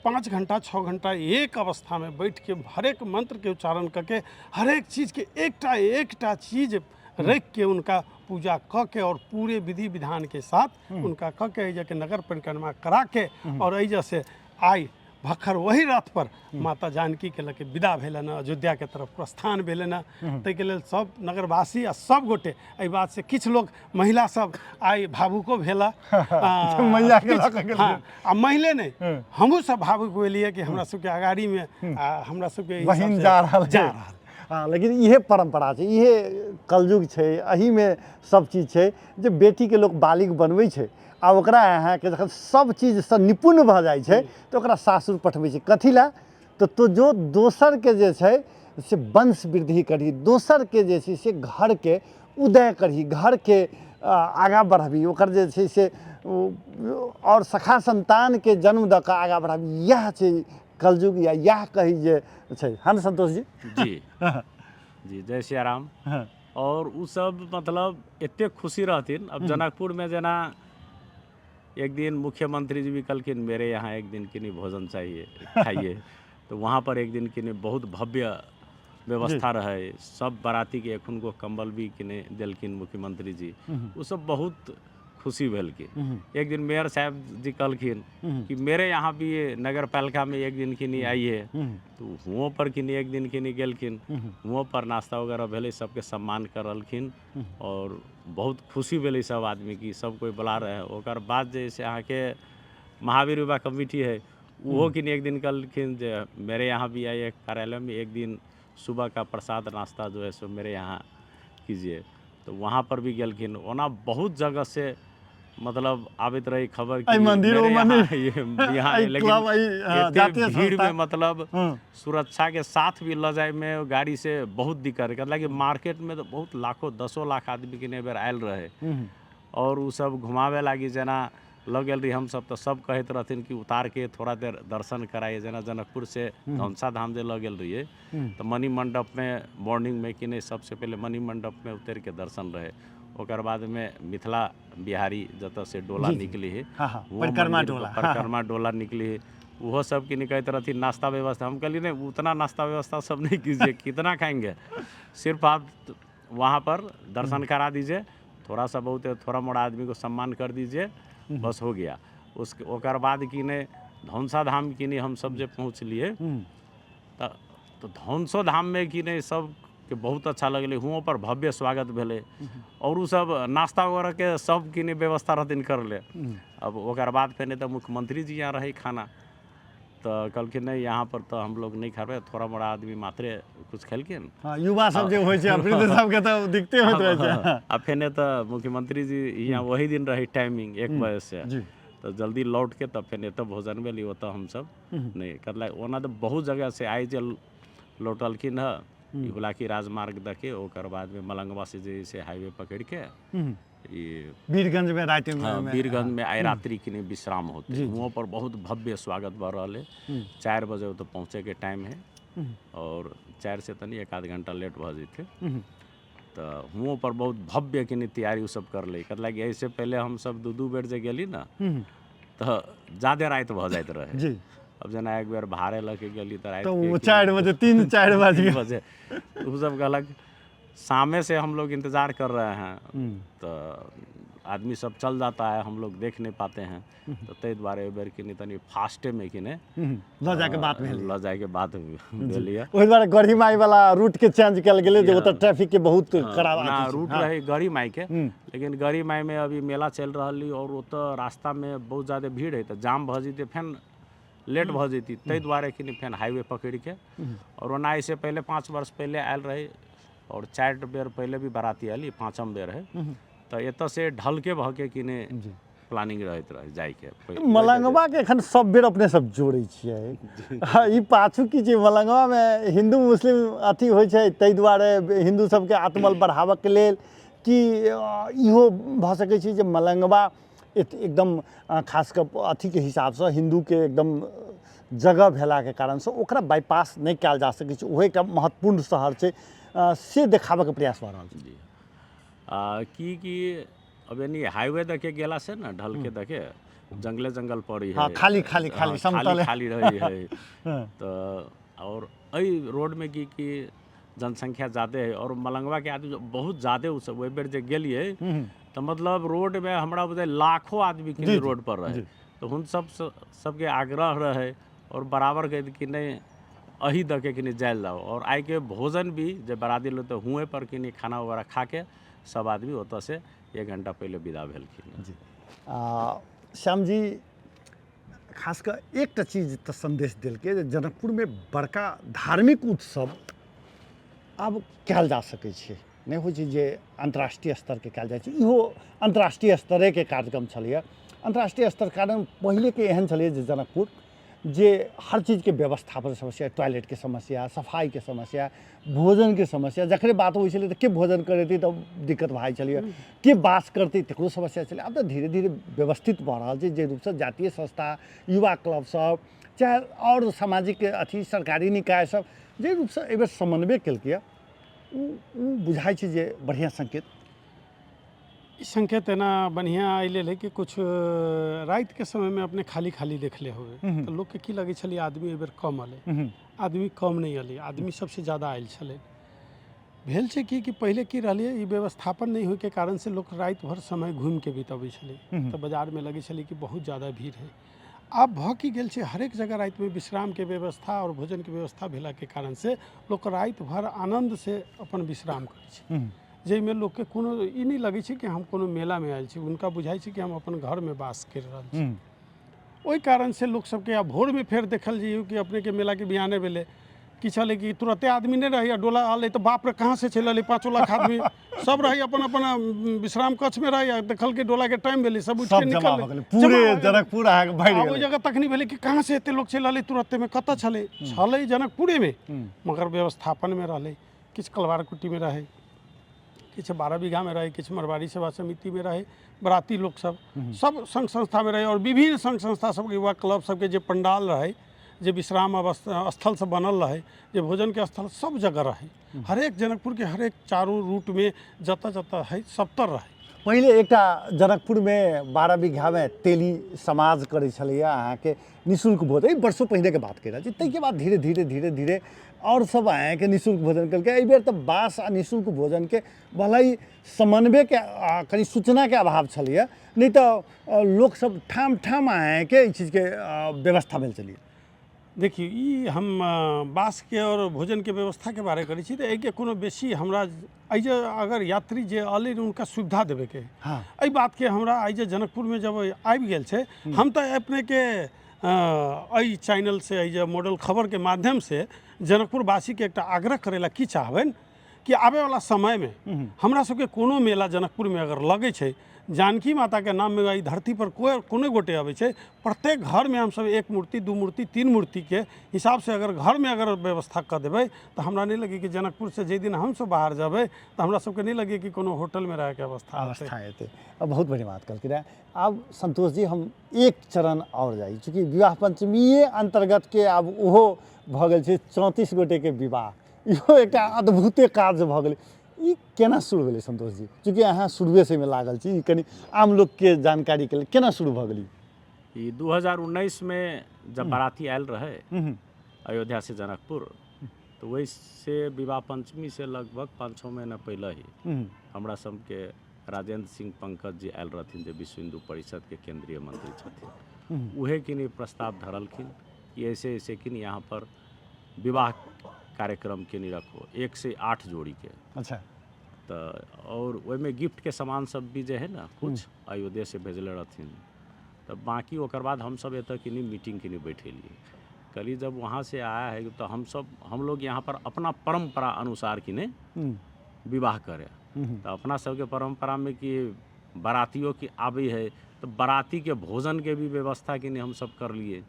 5 घंटा 6 घंटा एक अवस्था में बैठ के हरेक मंत्र के उच्चारण कऽ के हरेक चीज के एकटा एकटा चीज रख के उनका पूजा कऽ के और पूरे विधि विधान के साथ उनका कऽ के एहि जगह नगर परिक्रमा करा के और एहि से आइ भखर वही रथ पर माता जानकी के लऽ के विदा भेलनि हँ, अयोध्या के तरफ प्रस्थान भेलनि हँ। ताहिके लेल सब नगरवासी आ सब गोटे एहि बात से किछु लोक महिला सब आइ भावुको भेला। मैया के लऽ के गेलखिन। हँ, आ मैले नहि, हमहूँ सब भावुक भेलियै कि हमरा सबके अगाड़ीमे आ हमरा सबके हिसाब बहिन से जा रहल जा रहल। हँ, लेकिन इहे परम्परा छै, इहे कलयुग छै, एहिमे सब चीज छै जे बेटीके लोक बालिग बनबै छै आ ओकरा अहाँके जखन सब चीजसँ निपुण भऽ जाइ छै तऽ ओकरा सासुर पठबै छै। कथी लए? तऽ तो जो दोसरके जे छै से वंश वृद्धि करही, दोसरके जे छै से घरके उदय करही, घरके आगाँ बढ़बही, ओकर जे छै से आओर सखा सन्तानके जन्म दऽ कऽ आगाँ बढ़ाबी। इएह छै कलयुग या इएह कही जे छै। हँ संतोष जी? जी जी, जय सिया राम। और उ सब मतलब एतेक खुशी रहथिन। अब जनकपुरमे जेना एक दिन मुख्यमंत्री जी भी कहलखिन मेरे यहाँ एक दिन के नहीं भोजन चाहिए खाइए, तो वहाँ पर एक दिन के नहीं बहुत भव्य व्यवस्था रहे, सब बाराती के एखन गो कंबल भी किने देलखिन मुख्यमंत्री जी, वो सब बहुत खुशी भेलखिन। एक दिन मेयर साहब जी कहलखिन कि मेरे यहाँ भी नगर पालिका में एक दिन के नहीं आइए, तो हुओं पर कि नहीं एक दिन के नहीं गेलखिन, हुओं पर नाश्ता वगैरह भेलै, सबके सम्मान करलखिन और बहुत खुशी भेलै सब आदमी की सब कोई बुला रहे हैं। ओकर बाद जे से अहाँके महावीर विवाह कमिटी है ओहो कि एक दिन कहलखिन जे मेरे यहाँ भी आइए कार्यालय में एक दिन सुबह का प्रसाद नाश्ता जो है सो मेरे यहाँ कीजिए, तो वहाँ पर भी गेलखिन। ओना बहुत जगह से मतलब आबैत रही खबर कि एहि मंदिर, मेरे ओ यहाँ मंदिर, ये यहाँ एहि लेकिन क्लब, एहि, एते जातीय भीड़ संस्था। में मतलब सुरक्षा के साथ भी ल जाए में गाड़ी से बहुत दिक्कत है, कि मार्केट में तो बहुत लाखों दसों लाख आदमी के बेर आयल रहे और उ सब घुमावे लागी जेना लग गेल रही हमसब, तो सब कहैत रहथिन कि उतार के थोड़ा देर दर्शन कराइए। जेना जनकपुर से धनसा धाम जे लग गेल रहिए तो मणि मंडप में मॉर्निंग में कि नहीं सबसे पहले मणि मंडप में उतर के दर्शन रहे, ओकर बाद में मिथिला बिहारी जतऽ से डोला निकली है, हाँ, हाँ, वो परिक्रमा मंदिर डोला, पर परिक्रमा डोला निकली है, ओहो सब की कहते रहथिन नाश्ता व्यवस्था। हम कहलिए नहीं उतना नाश्ता व्यवस्था सब नहीं कीजिए, कितना खाएंगे, सिर्फ आप वहाँ पर दर्शन करा दीजिए, थोड़ा सा बहुत है, थोड़ा मोड़ा आदमी को सम्मान कर दीजिए, बस हो गया। उसके ओकर बाद कि नहीं धौनसा धाम कि नहीं हम सब जे पहुँचलिए तो धौनसो धाम में कि नहीं सब के बहुत अच्छा लगलै, हुओं पर भव्य स्वागत भेलै और उ सब नाश्ता वगैरह के सब कि नहीं व्यवस्था रहथिन करले। अब ओकर बाद फेर नहीं तो मुख्यमंत्री जी यहाँ रहे खाना, तो कहलखिन नहीं यहाँ पर तो हम लोग नहीं खाबे, थोड़ा मोड़ा आदमी मात्रे कुछ खेलखिन। हाँ, युवा सब जे होइ छै वृद्ध सबके तऽ दिक्कते होइत रहै छै। आ फेर तऽ मुख्यमंत्री जी यहाँ वही दिन रहे टाइमिंग 1 बजे से, जी। तो जल्दी लौट के तब फेर एतऽ भोजन भेल, ओतऽ हमसब नहीं करला। ओना तऽ बहुत जगह से आइ जे लौटलखिन हँ हुलाकी राजमार्ग दके, ओकर बाद में मलंगवा से जे से हाईवे पकड़ के ई वीरगंज में राति में हाँ, वीरगंज में आइ रात्रि के लिए विश्राम होते, वहाँ पर बहुत भव्य स्वागत भऽ रहल है। 4 बजे तो पहुँचे के टाइम है और 4 से तनी एक आध घंटा लेट भऽ जेतै, तो हुओं पर बहुत भव्य के तैयारी सब कर ले। मतलब कि ऐसे पहले हम सब 2-2 बेर जे गेली ना तो ज्यादा राति भऽ जाइत रहे। जी। अब जेना एक बेर भाड़े लऽ के गेली तऽ राति तो के वो 4 बजे 3-4 बजे 3 बजे उ सब कहलक शामे से हम लोग इंतज़ार कर रहे हैं, तो आदमी सब चल जाता है, हम लोग देख नहीं पाते हैं, तो ताहि दुआरे एहि बेर कि नहीं तनी फास्टे में कि नहीं लऽ जाके बात भेल, लऽ जाके बात भेल यऽ। ओहि दुआरे गढ़ी माई वाला रूट के चेंज कयल गेलै जे ओतऽ ट्रैफिक के बहुत खराब ना रूट रहे गढ़ी माई के, लेकिन गढ़ी माई में अभी मेला चलि रहल है और ओतऽ रास्ता में बहुत ज़्यादा भीड़ है, तो जाम भऽ जेतै फेन लेट भऽ जेती, ताहि दुआरे कि नहीं फेन हाईवे पकड़ के। और ओना एहिसँ पहले 5 वर्ष पहले आयल रहे और 4 बेर पहले भी बाराती आयल, 5म बेर है, तो एतऽ से ढलके भऽ के कि नहीं प्लानिंग रहैत रहे जाइके। मलंगवा के एखन सब बेर अपने सब जोड़ै छियै, ई पाछू की छै मलंगवा में हिंदू मुस्लिम अथी होइ छै, ताहि दुआरे हिंदू सबके आत्मबल बढ़ाबऽके लेल कि इहो भऽ सकै छै जे मलंगवा एकदम खास कऽ अथीके हिसाबसँ हिन्दूके एकदम जगह भेलाके कारणसँ ओकरा बाईपास नहि कयल जा सकै छै, ओहो एकटा महत्वपूर्ण शहर छै, से देखाबऽके प्रयास भऽ रहल छै। जी। की की अब यानी हाईवे दके गेला से ना ढल के दके जंगले जंगल पड़ी है, हाँ, खाली खाली खाली समतल खाली खाली रही है। तो और एहि रोड में की की जनसंख्या ज़्यादा है और मलंगवा के आदमी बहुत ज़्यादा उस ओहि बेर जे गेलिए तो मतलब रोड में हमरा बुझाइ लाखों आदमी के रोड पर रहे, तो हुन सब सबके आग्रह रहे और बराबर कह कि नहीं अही दके कि नहीं जायल जाओ। और आइ के भोजन भी जे बराती लोग तो हुएँ पर कि नहीं खाना वगैरह खा के सब आदमी ओतऽ से 1 घंटा पहले विदा भेलखिन। जी। श्याम जी, खास कऽ एकटा चीज तऽ संदेश देलकै जे जनकपुरमे बड़का धार्मिक उत्सव आब कयल जा सकै छै, नहि होइ छै जे अन्तर्राष्ट्रीय स्तरके कयल जाइ छै, इहो अन्तर्राष्ट्रीय स्तरेके कार्यक्रम छलैए। अन्तर्राष्ट्रीय स्तर कारण पहिलेके एहन छलैए जे जनकपुर जे हर चीजके व्यवस्थापन समस्या, टॉयलेटके समस्या, सफाइके समस्या, भोजनके समस्या, जखने बात होइ छलै तऽ के भोजन करेतै तऽ दिक्कत भऽ जाइ छलैए, के वास करतै तकरो समस्या छलै। आब तऽ धीरे धीरे व्यवस्थित भऽ रहल छै, जे रूपसँ जातीय संस्था, युवा क्लब सब, चाहे आओर सामाजिक अथी सरकारी निकाय सब जे रूपसँ एहिबेर समन्वय केलकैए, ओ ओ बुझाइ छै जे बढ़िआँ संकेत। ई संकेत एना बढ़िआँ एहि लेल है कि किछु रातिके समयमे अपने खाली खाली देखले होबै तऽ लोकके की लगै छलै आदमी एहिबेर कम एलै। आदमी कम नहि एलै, आदमी सबसँ ज्यादा आयल छलै। भेल छै की कि पहिले की रहलै, ई व्यवस्थापन नहि होइके कारण से लोक राति भरि समय घुमिके बितबै छलै, तऽ बाजारमे लगै छलै कि बहुत ज्यादा भीड़ है। आब भऽ की गेल छै, हरेक जगह रातिमे विश्रामके व्यवस्था आओर भोजनके व्यवस्था भेलाके कारण से लोक राति भरि आनन्द से अपन विश्राम करै छै, जाहिमे लोकके कोनो ई नहि लगै छै कि हम कोनो मेलामे आयल छी, हुनका बुझाइ छै कि हम अपन घरमे वास करि रहल छी। ओहि कारणसँ लोक सबके आब भोरमे फेर देखल जइयौ कि अपनेके मेलाके बिहाने भेलै की छलै कि तुरते आदमी नहि रहैए, डोला आलै तऽ बाप रे कहाँसँ चलि एलै 5 लाख आदमी, सब रहै अपन अपन विश्राम कक्षमे रहै, देखलकै डोलाके टाइम भेलै सब उठिके सब जमा निकललै, भऽ गेलै, पूरे जमा भऽ गेलै। जनकपुर अहाँके भरि आब ओहि गेलै। जगह तखनी भेलै कि कहाँसँ एते लोक चलि एलै तुरत्तेमे, कतऽ छलै? छलै जनकपुरेमे, मगर व्यवस्थापनमे रहलै, किछु कलवार कुट्टीमे रहै, किछु 12 बीघामे रहै, किछु मरवाड़ी सेवा समितिमे रहै, बराती लोक सब सब संघ संस्थामे रहै, आओर विभिन्न संघ संस्था सबके युवा क्लब सबके जे पंडाल रहै, जे विश्राम अवस्था स्थल सब बनल रहै, जे भोजनके स्थल सब जगह रहै, हरेक जनकपुरके हरेक चारू रूटमे जतऽ जतऽ है सबतर रहै। पहिले एकटा जनकपुरमे 12 बीघामे तेली समाज करै छलैए अहाँके निःशुल्क भोजन, एहि वर्षो पहिनेके बात कहि रहल छी। ताहिके बाद धीरे धीरे धीरे धीरे आओर सब अहाँके निःशुल्क भोजन केलकै। एहिबेर तऽ बास आ निःशुल्क भोजनके भले ही समन्वयके कनि सूचनाके अभाव छलैए, नहि तऽ लोकसब ठाम ठाम अहाँके एहि चीजके व्यवस्था भेल छलैए। देखियौ, ई हम बासके आओर भोजनके व्यवस्थाके बारे करै छी तऽ एहिके कोनो बेसी हमरा एहि जे अगर यात्री जे अलै हुनका सुविधा देबेके है। एहि बातके हमरा एहि जे जनकपुरमे जब आबि गेल छै, हम तऽ अपनेके एहि चैनलसँ एहि जे मॉडल खबरके माध्यमसँ जनकपुरवासीके एकटा आग्रह करै लए की चाहबनि कि आबैवला समयमे हमरा सबके कोनो मेला जनकपुरमे अगर लगै छै, जानकी माताके नाममे एहि धरतीपर कोइ कोनो गोटे अबै छै, प्रत्येक घरमे हमसब 1 मूर्ति 2 मूर्ति 3 मूर्तिके हिसाबसँ अगर घरमे अगर व्यवस्था कऽ देबै तऽ हमरा नहि लगै कि जनकपुरसँ जाहि दिन हमसब बाहर जेबै तऽ हमरा सबके नहि लगै कि कोनो होटलमे रहैके अवस्था एतै। बहुत बढ़िआँ बात कहलखिन हेँ। आब संतोष जी हम एक चरण आओर जाइ, चूँकि विवाह पंचमीए अन्तर्गतके आब ओहो भऽ गेल छै 34 गोटेके विवाह, इहो एकटा अद्भुते काज भऽ गेलै। ई केना शुरू भेलै संतोष जी? चूँकि अहाँ शुरुएसँ एहिमे लागल छी, ई कनि आम लोकके जानकारीके लेल केना शुरू भऽ गेलै? ई 2019 में जब बाराती आयल रहे अयोध्या से जनकपुर, तो वही से विवाह पंचमी से लगभग 5-6 महीना पहले ही हमरा सबके राजेंद्र सिंह पंकज जी आयल रहथिन, जे विश्व हिंदू परिषद के केंद्रीय मंत्री छथिन, उहे कि प्रस्ताव धरलखिन कि ऐसे ऐसे कि यहाँ पर विवाह कार्यक्रम के नहीं रखो 1 से 8 जोड़ी के। अच्छा। तो और ओहिमे गिफ्ट के सामान सब भी जे है ना कुछ अयोध्या से भेजले रहथिन। तो बाकी ओकर बाद हम सब एतऽ कि नहीं मीटिंग के नहीं बैठेलिए, कल जब वहाँ से आया है तो हम लोग यहाँ पर अपना परंपरा अनुसार कि नहीं विवाह करे। तो अपना सबके परंपरा में कि बारातियों की आबे है तो बाराती के भोजन के भी व्यवस्था कि नहीं हम सब कर लिए।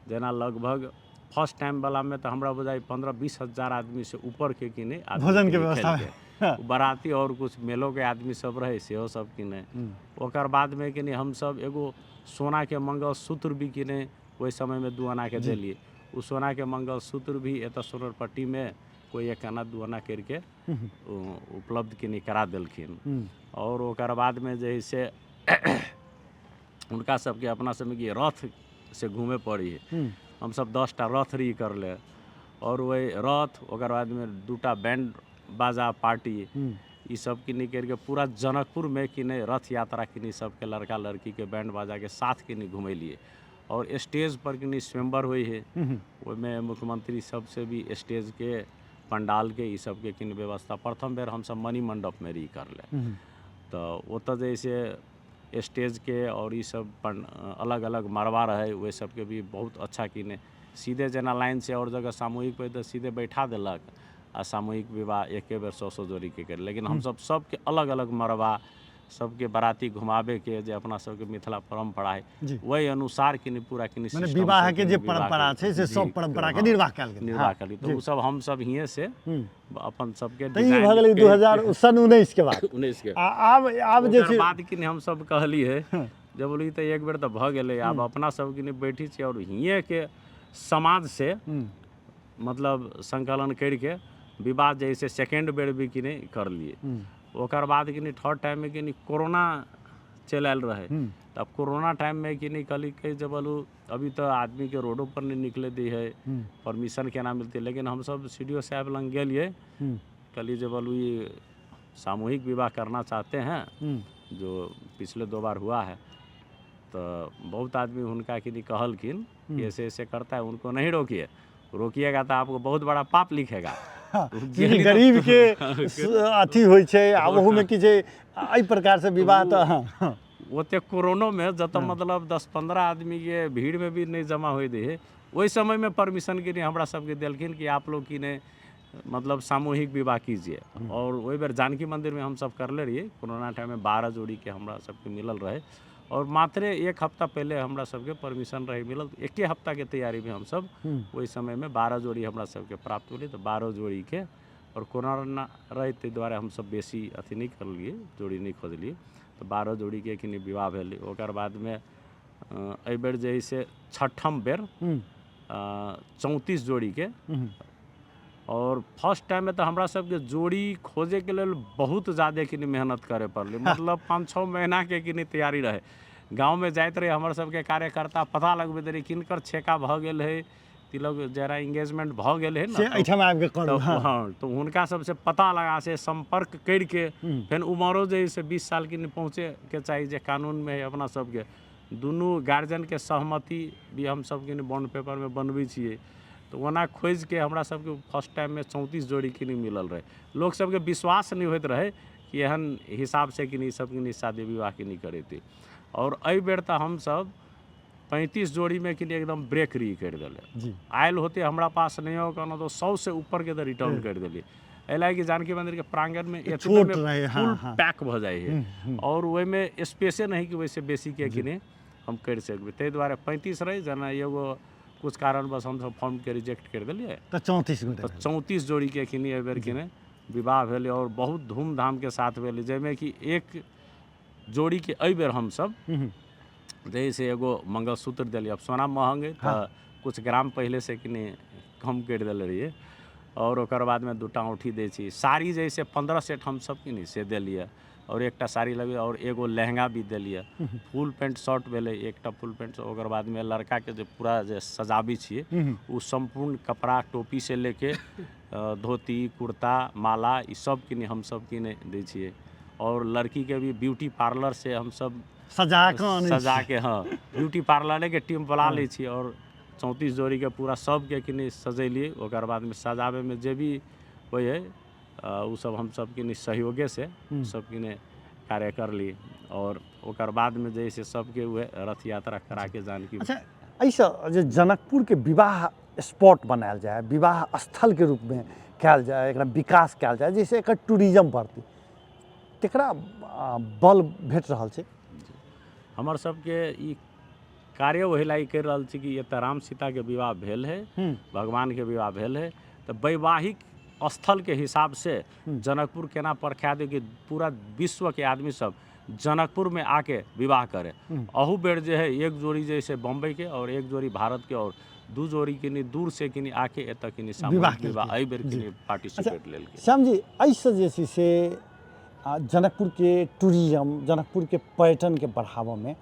जेना लगभग फर्स्ट टाइम वाला में तो हमरा बुझाइ 15-20 हजार आदमी से ऊपर के कि नहीं आदमी भोजन के के व्यवस्था खेलकै। बाराती और कुछ मेलो के आदमी सब रहे सेहो सब कि नहीं। ओकर बाद में कि नहीं हम सब एगो सोना के मंगलसूत्र भी कि नहीं ओहि समय में 2 आना के देलिए, उ सोना के मंगलसूत्र भी एतऽ सोनरपट्टी में कोई 1 आना 2 आना करके उपलब्ध कि नहीं करा देलखिन। और ओकर बाद में जे है से हुनका सबके अपना सबमे कि रथ से घूमे पड़ी है, हम सब 10टा रथ री करले और वही रथ ओकर बाद में 2टा बैंड बाजा पार्टी ई सब कि नहीं करके पूरा जनकपुर में कि नहीं रथ यात्रा कि नहीं सबके लड़का लड़की के बैंड बाजा के साथ कि नहीं घुमेलिए। और स्टेज पर कि नहीं स्वयंवर हुई है, ओहिमे मुख्यमंत्री सबसे भी स्टेज के पंडाल के ई सबके कि नहीं व्यवस्था प्रथम बेर हम सब मणि मंडप में री करले। तो ओतऽ जे से स्टेज के और ई सब अलग अलग मड़बा रहे ओहि सबके भी बहुत अच्छा कि नहीं सीधे जेना लाइन से और जगह सामूहिक पे तऽ सीधे बैठा देलक आ सामूहिक विवाह एके बेर 100 जोड़ी के कर, लेकिन हम सब सबके अलग अलग मड़बा सबके बाराती घुमाबे के जे अपना सबके मिथिला परंपरा है वही अनुसार कि नहीं पूरा कि नहीं विवाह के जे परंपरा छै से सब परंपरा के निर्वाह कयल गेल, निर्वाह कयल। तो उ सब हम सब हिये से अपन सबके तऽ ई भऽ गेलै 2019 के बाद 19 के। आ आब जे छै बाद कि नहीं हम सब कहली है जब बोली तऽ एक बेर तऽ भऽ गेलै, आब अपना सब कि नहीं बैठी छी और हिये के समाज से मतलब संकलन करके विवाह जे है से सेकेंड बेर भी कि नहि करलियै। ओकर बाद कि नहि थर्ड टाइममे कि नहि कोरोना चलि आयल रहै, तब कोरोना टाइममे कि नहि कहली कि जे बोलू अभी तऽ आदमीके रोडो पर नहि निकले दै है, परमिशन केना मिलतै। लेकिन हमसब सी डी ओ साहेब लग गेलियै, कहलियै जे बोलू ई सामूहिक विवाह करना चाहते हैं जो पिछले 2 बार हुआ है। तो बहुत आदमी हुनका कि नहीं कहलखिन कि ऐसे ऐसे करता है, उनको नहीं रोकिए, रोकिएगा तो आपको बहुत बड़ा पाप लिखेगा। गरीब के अथी होइ छै आ ओहूमे कि छै एहि प्रकारसँ विवाह तऽ ओते कोरोनोमे जतऽ मतलब 10-15 आदमीके भीड़मे भी नहि जमा होइ दै है, ओहि समयमे परमिशन के लिए हमरा सबके देलखिन कि आप लोग की नहीं मतलब सामूहिक विवाह कीजिए। और ओहि बेर जानकी मंदिरमे हमसब करले रहियै कोरोना टाइममे, 12 जोड़ीके हमरा सबके मिलल रहै और मात्रे 1 हफ्ता पहले हमरा सबके परमिशन रहे मिलल। एके हफ्ताके तैयारीमे हमसब ओहि समयमे 12 जोड़ी हमरा सबके प्राप्त भेलै। तऽ 12 जोड़ीके और कोरोना रहै ताहि दुआरे हमसब बेसी अथी नहि करलियै, जोड़ी नहि खोजलियै। तऽ 12 जोड़ीके कि विवाह भेलै। ओकर बादमे एहि बेर जे है से 6ठम बेर 34 जोड़ीके। और फर्स्ट टाइममे तऽ हमरा सबके जोड़ी खोजैके लेल बहुत ज्यादे कि मेहनत करे पड़लै, मतलब 5-6 महीनाके कि नहि तैयारी रहै। गाँवमे जाइत रहै हमर सबके कार्यकर्ता, पता लगबैत रहै किनकर छेका भऽ गेल है, तिलक जरा एंगेजमेंट भऽ गेल है ने एहिठाम आबिके करू। हँ, तऽ हुनका सबसँ पता लगा से सम्पर्क करिके फेर उमरो जे है से 20 साल कि नहि पहुँचैके चाही जे कानूनमे है अपना सबके। दुनू गार्जियनके सहमति भी हमसब कि बॉन्ड पेपरमे बनबै छियै। तऽ ओना खोजिके हमरा सबके फर्स्ट टाइममे 34 जोड़ी कि नहि मिलल रहै। लोक सबके विश्वास नहि होइत रहै कि एहन हिसाबसँ कि नहि सब कि नहि शादी विवाह कि नहि करेतै। और एहि बेर तऽ हमसब 35 जोड़ीमे कि एकदम ब्रेक री करि देलै। आयल होते हमरा पास नहि हो कोनो तो 100 से ऊपरके तऽ रिटर्न करि देलियै। एहि लागि कि जानकी मंदिरके प्रांगणमे छोट रहे, फुल पैक भऽ जाइ है और ओहिमे स्पेसे नहीं कि ओहिसँ बेसीके कि नहि हम करि सकबै। ताहि दुआरे 35 रहै, जेना एगो कुछ कारणवश हमसब फॉर्मके रिजेक्ट करि देलियै तऽ 34 तऽ 34 जोड़ीके कि नहि एहि बेर कि नहि विवाह भेलै और बहुत धूमधामके साथ भेलै, जाहिमे कि एक जोड़ीके एहि बेर हमसब जैसे एगो मंगलसूत्र देलियै। अब सोना महग है तऽ कुछ ग्राम पहिले से कि नहि कम करि देले रहियै। और ओकर बादमे 2टा औँठी दै छी। साड़ी जैसे 15 सेट हमसब कि नहि से देलियै और एकटा साड़ी लगे और एगो लहंगा भी देलियै। फुल पैंट शर्ट भेलै एकटा फुल पैंट। ओकर बादमे लड़काके जे पूरा जे सजाबै छियै ओ सम्पूर्ण कपड़ा टोपी से लेके धोती कुर्ता माला ई सब कि नहि हमसब कि नहि दै छियै। और लड़कीके भी ब्यूटी पार्लर से हमसब सजा कऽ सजा के, हाँ ब्यूटी पार्लरेके टीम बुला लै छियै और 34 जोड़ीके पूरा सबके कि नहि सजेलियै। ओकर बादमे सजाबैमे जे भी होइ है ओ सब हमसब कि नहि सहयोगे से सब कि नहि कार्य करली। और ओकर बादमे जे है से सबके उएह रथ यात्रा कराके जानकी। अच्छा, एहिसँ जे जनकपुरके विवाह स्पॉट बनायल जाय, विवाह स्थलके रूपमे कयल जाय, एकरा विकास कयल जाय जाहिसँ एकर टूरिज्म बढ़तै, तकरा बल भेट रहल छै। हमर सबके ई कार्य ओहि लागि करि रहल छी कि एतऽ राम सीताके विवाह भेल है, भगवानके विवाह भेल है, तऽ वैवाहिक स्थलके हिसाबसँ जनकपुर केना प्रख्यात है कि पूरा विश्वके आदमी सब जनकपुरमे आके विवाह करे। अहू बेर जे है एक जोड़ी जे है बम्बई के और एक जोड़ी भारत के और 2 जोड़ी के दूर से कि आके एतऽ कि सामूहिक विवाह एहि बेर कि पार्टिसिपेट लेलकै। श्याम जी, एहिसँ जे छै से जनकपुरके टूरिज्म, जनकपुरके पर्यटनके बढ़ाबऽमे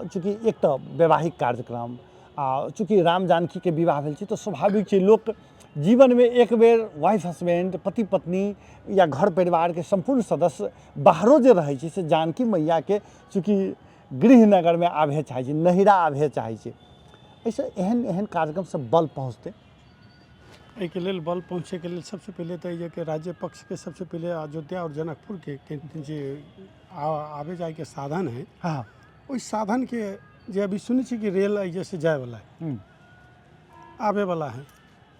चूँकि एक तऽ वैवाहिक कार्यक्रम आ चूँकि राम जानकीके विवाह भेल छै तऽ स्वाभाविक छै लोक जीवनमे एक बेर वाइफ हस्बैंड, पति पत्नी या घर परिवारके सम्पूर्ण सदस्य बाहरो जे रहै छै से जानकी मैयाके चूँकि गृहनगरमे आबहे चाहै छै, नैहरा आबहे चाहै छै, एहिसँ एहन एहन कार्यक्रमसँ बल पहुँचतै। एहिके लेल बल पहुँचैके लेल सबसँ पहिले तऽ एहि राज्य पक्षके सबसँ पहिले अयोध्या आओर जनकपुरके जे आबे जाइके साधन है, हाँ, ओहि साधनके जे अभी सुनै छी कि रेल एहि से जायवला है, आबेवला है,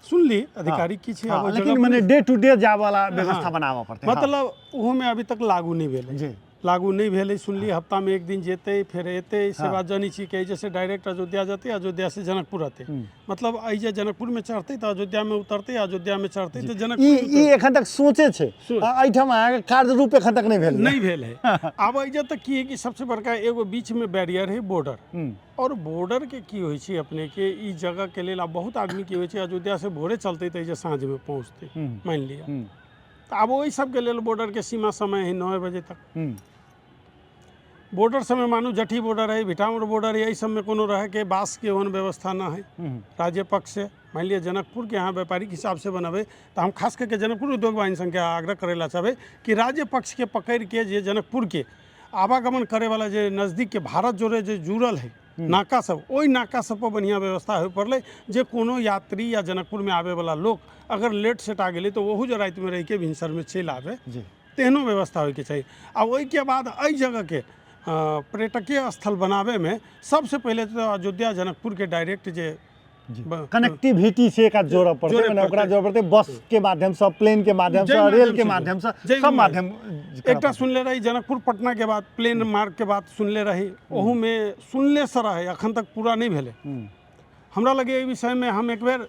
सुनली अधिकारी की छै। लेकिन मने डे टू डे जाय वाला व्यवस्था बनाबऽ पड़तै। मतलब ओहोमे अभी तक लागू नहि भेलै। जी। लागू नहि भेलै। सुनलियै हफ्तामे एक दिन जेतै फेर एतै, से बात जनै छी कि एहिजे से डायरेक्ट अयोध्या जेतै, अयोध्या से जनकपुर एतै। मतलब एहि जे जनकपुरमे चढ़तै तऽ अयोध्यामे उतरतै, अयोध्यामे चढ़तै तऽ जनकपुर। ई एखन तक सोचे छै, एहिठाम अहाँके कार्य रूप एखन तक नहि भेल, नहि भेल है। आब एहि जे तऽ की है कि सबसे बड़का एगो बीचमे बैरियर है बॉर्डर, आओर बॉर्डरके की होइ छै अपनेके ई जगहके लेल। आब बहुत आदमी की होइ छै, अयोध्यासँ भोरे चलतै तऽ एहि जे साँझमे पहुँचतै, मानि लिअ। तऽ आब ओहि सबके लेल बॉर्डरके सीमा समय है 9 बजे तक। बॉर्डर सबमे मानू जठी बॉर्डर है, भिटामर बॉर्डर है, एहि सबमे कोनो रहैके बासके ओहन व्यवस्था नहि है राज्य पक्ष से। मानि लिअ जनकपुरके अहाँ व्यापारिक हिसाबसँ बनेबै तऽ हम खास करके जनकपुर उद्योग वाणिज्य संघके आग्रह करै लए चाहबै कि राज्य पक्षके पकड़िके जे जनकपुरके आवागमन करैवला जे नजदीकके भारत जोड़े जे जुड़ल है नाका सब, ओहि नाका सब पर बढ़िआँ व्यवस्था होय पड़लै जे कोनो यात्री या जनकपुरमे आबैवला लोक अगर लेट सेट आ गेलै तऽ ओहू जे रातिमे रहिके भिनसरमे चलि आबै, तेहनो व्यवस्था होइके चाही। आ ओहिके बाद एहि जगहके पर्यटकीय स्थल बनाबैमे सबसँ पहिले तऽ अयोध्या जनकपुरके डायरेक्ट जे कनेक्टिविटी से एकरा जोड़ऽ पड़तै, मने ओकरा जोड़ऽ पड़तै बस के माध्यमसँ, प्लेन के माध्यमसँ, रेल के माध्यमसँ, सब माध्यम। एकटा सुनले रही जनकपुर पटना के बाद प्लेन मार्ग के बात सुनले रही, ओहूमे सुनले से रहै, अखन तक पूरा नहि भेलै। हमरा लगे एहि विषयमे हम एक बेर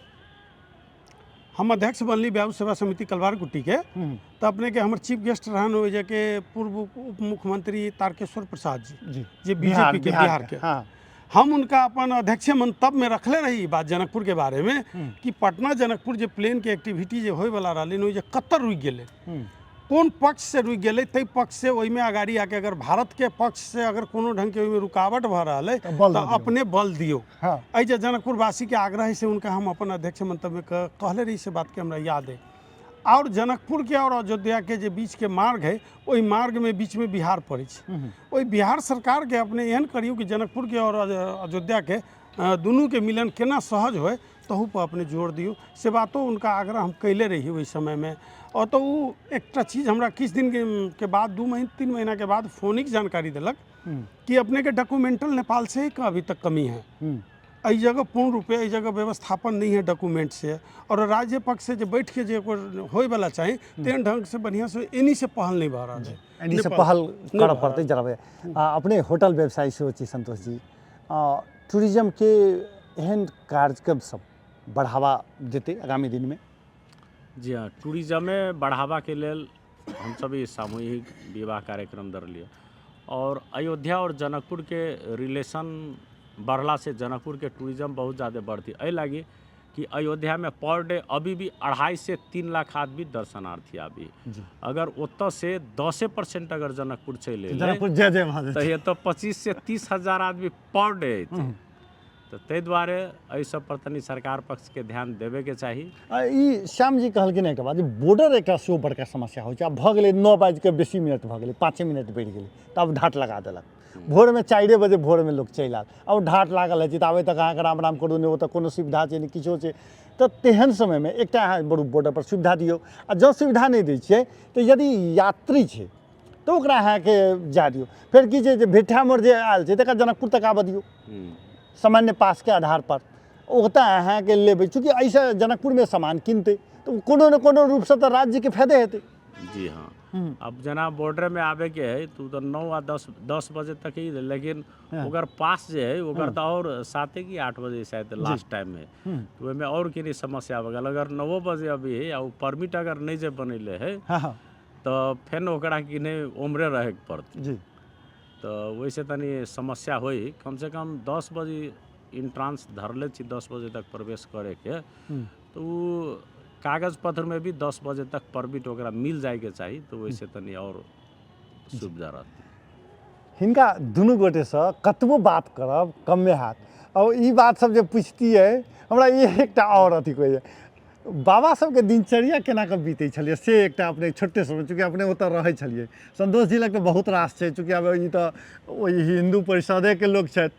हम अध्यक्ष बनली व्याव सेवा समिति कलवार कुट्टी के, तऽ अपने के हमर चीफ गेस्ट रहन ओहि जगह पूर्व उप मुख्यमंत्री तारकेश्वर प्रसाद जी, जे बीजेपी के बिहार के। हम उनका अपन अध्यक्ष मंतव्य में रखले रही बात जनकपुर के बारे में कि पटना जनकपुर जे प्लेन के एक्टिविटी जे होय वाला रहलै ओहि जे कतऽ रुकि गेलै, कोन पक्ष से रुकि गेलै, ताहि पक्ष से ओहिमे अगाड़ी आके अगर भारत के पक्ष से अगर कोनो ढंग के ओहिमे रुकावट भऽ रहल है तऽ अपने बल दियौ। एहि जे जनकपुरवासी के आग्रह है से उनका हम अपन अध्यक्ष मंतव्य कहले रही, से बात के हमरा याद है। और जनकपुर के और अयोध्या के जे बीच के मार्ग है ओहि मार्ग में बीच में बिहार पड़ै छै। ओहि बिहार सरकार के अपने एहन करियौ कि जनकपुर के और अयोध्या के दुनू के मिलन केना सहज होय तहू पर अपने जोर दियौ, से बातो उनका आग्रह हम कैले रही ओहि समय में। और तो उ एकटा चीज हमरा किछु दिन के बाद 2 महीना 3 महीना के बाद फोनिक जानकारी देलक कि अपने के डॉक्यूमेंटल नेपाल से ही अभी तक कमी है, एहि जगह पूर्ण रूपे एहि जगह व्यवस्थापन नहीं है डॉक्यूमेंट से, और राज्य पक्ष से जे बैठ के जे होय वाला चाही तेहन ढंग से बढ़िया से एनी से पहल नहीं भऽ रहल है। एनी से पहल करऽ पड़तै जरा। अपने होटल व्यवसायी सेहो छी संतोष जी, टूरिज्म के एहन कार्यक्रम सब बढ़ावा देतै आगामी दिनमे? जी हाँ, टूरिज्मे बढ़ावाके लेल हमसब ई सामूहिक विवाह कार्यक्रम धरलियै और अयोध्या और जनकपुरके रिलेशन बढ़लासँ जनकपुरके टूरिज्म बहुत ज़्यादा बढ़तै। एहि लागी कि अयोध्यामे पर डे अभी भी 2.5 से 3 लाख आदमी दर्शनार्थी आबी, अगर ओतऽसँ 10% अगर जनकपुर चलि एलै जनकपुर जय जय भऽ तऽ एतऽ 25 से 30 हजार आदमी पर डे अयतै। तऽ ताहि दुआरे एहि सब पर तनि सरकार पक्षके ध्यान देबेके चाही। ई श्याम जी कहलखिन एकटा बात जे बॉर्डर एकटा सेहो बड़का समस्या होइ छै। आब भऽ गेलै 9 बाजिके बेसी मिनट भऽ गेलै, 5 मिनट बढ़ि गेलै तऽ आब ढाट लगा देलक। भोरमे 4 बजे भोरमे लोक चलि आयल, आब ढाट लागल रहै छै ताबे तक अहाँके राम राम करू, नहि ओतऽ कोनो सुविधा छै नहि किछो छै। तऽ तेहन समयमे एकटा अहाँ बरू बॉर्डरपर सुविधा दियौ, आ जँ सुविधा नहि दै छियै तऽ यदि यात्री छै तऽ ओकरा अहाँके जाय दियौ। फेर की छै जे भिट्ठामोड़ जे आयल छै तकरा जनकपुर तक आबऽ दियौ सामान्य पासके आधारपर, ओतऽ अहाँके लेबै। चूँकि एहिसँ जनकपुरमे सामान किनतै तऽ कोनो ने कोनो रूपसँ तऽ राज्यके फायदे हेतै। जी हाँ, अब जेना बॉर्डरमे आबैके है तऽ ओ तऽ 9 आ 10 बजे तक ही, लेकिन ओकर पास जे है ओकर तऽ आओर 7 कि 8 बजे शायद लास्ट टाइम है, तऽ ओहिमे आओर की समस्या भऽ गेल। अगर 9 बजे अभी है आ ओ परमिट अगर नहि जे बनेले है तऽ फेर ओकरा कि नहि उम्हरे रहैके पड़तै जी। तऽ ओहिसँ तनि समस्या होइ। कमसँ कम 10 बजे इंट्रांस धरले छी, 10 बजे तक प्रवेश करैके, तऽ ओ कागज पत्रमे भी 10 बजे तक परमिट ओकरा मिल जाइके चाही, तऽ ओहिसँ तनि आओर सुविधा रहतै। हिनका दुनू गोटेसँ कतबो बात करब कमे हैत। आओर ई बात सब जे पुछतियै हमरा ई एकटा आओर अथी कहैए, बाबा सबके दिनचर्या केना कऽ बीतै छलियै से एकटा अपने छोटे समय, चूँकि अपने ओतऽ रहै छलियै। संतोष जी लग तऽ बहुत रास छै, चूँकि आब ई तऽ ओहि हिन्दू परिषदेके लोक छथि।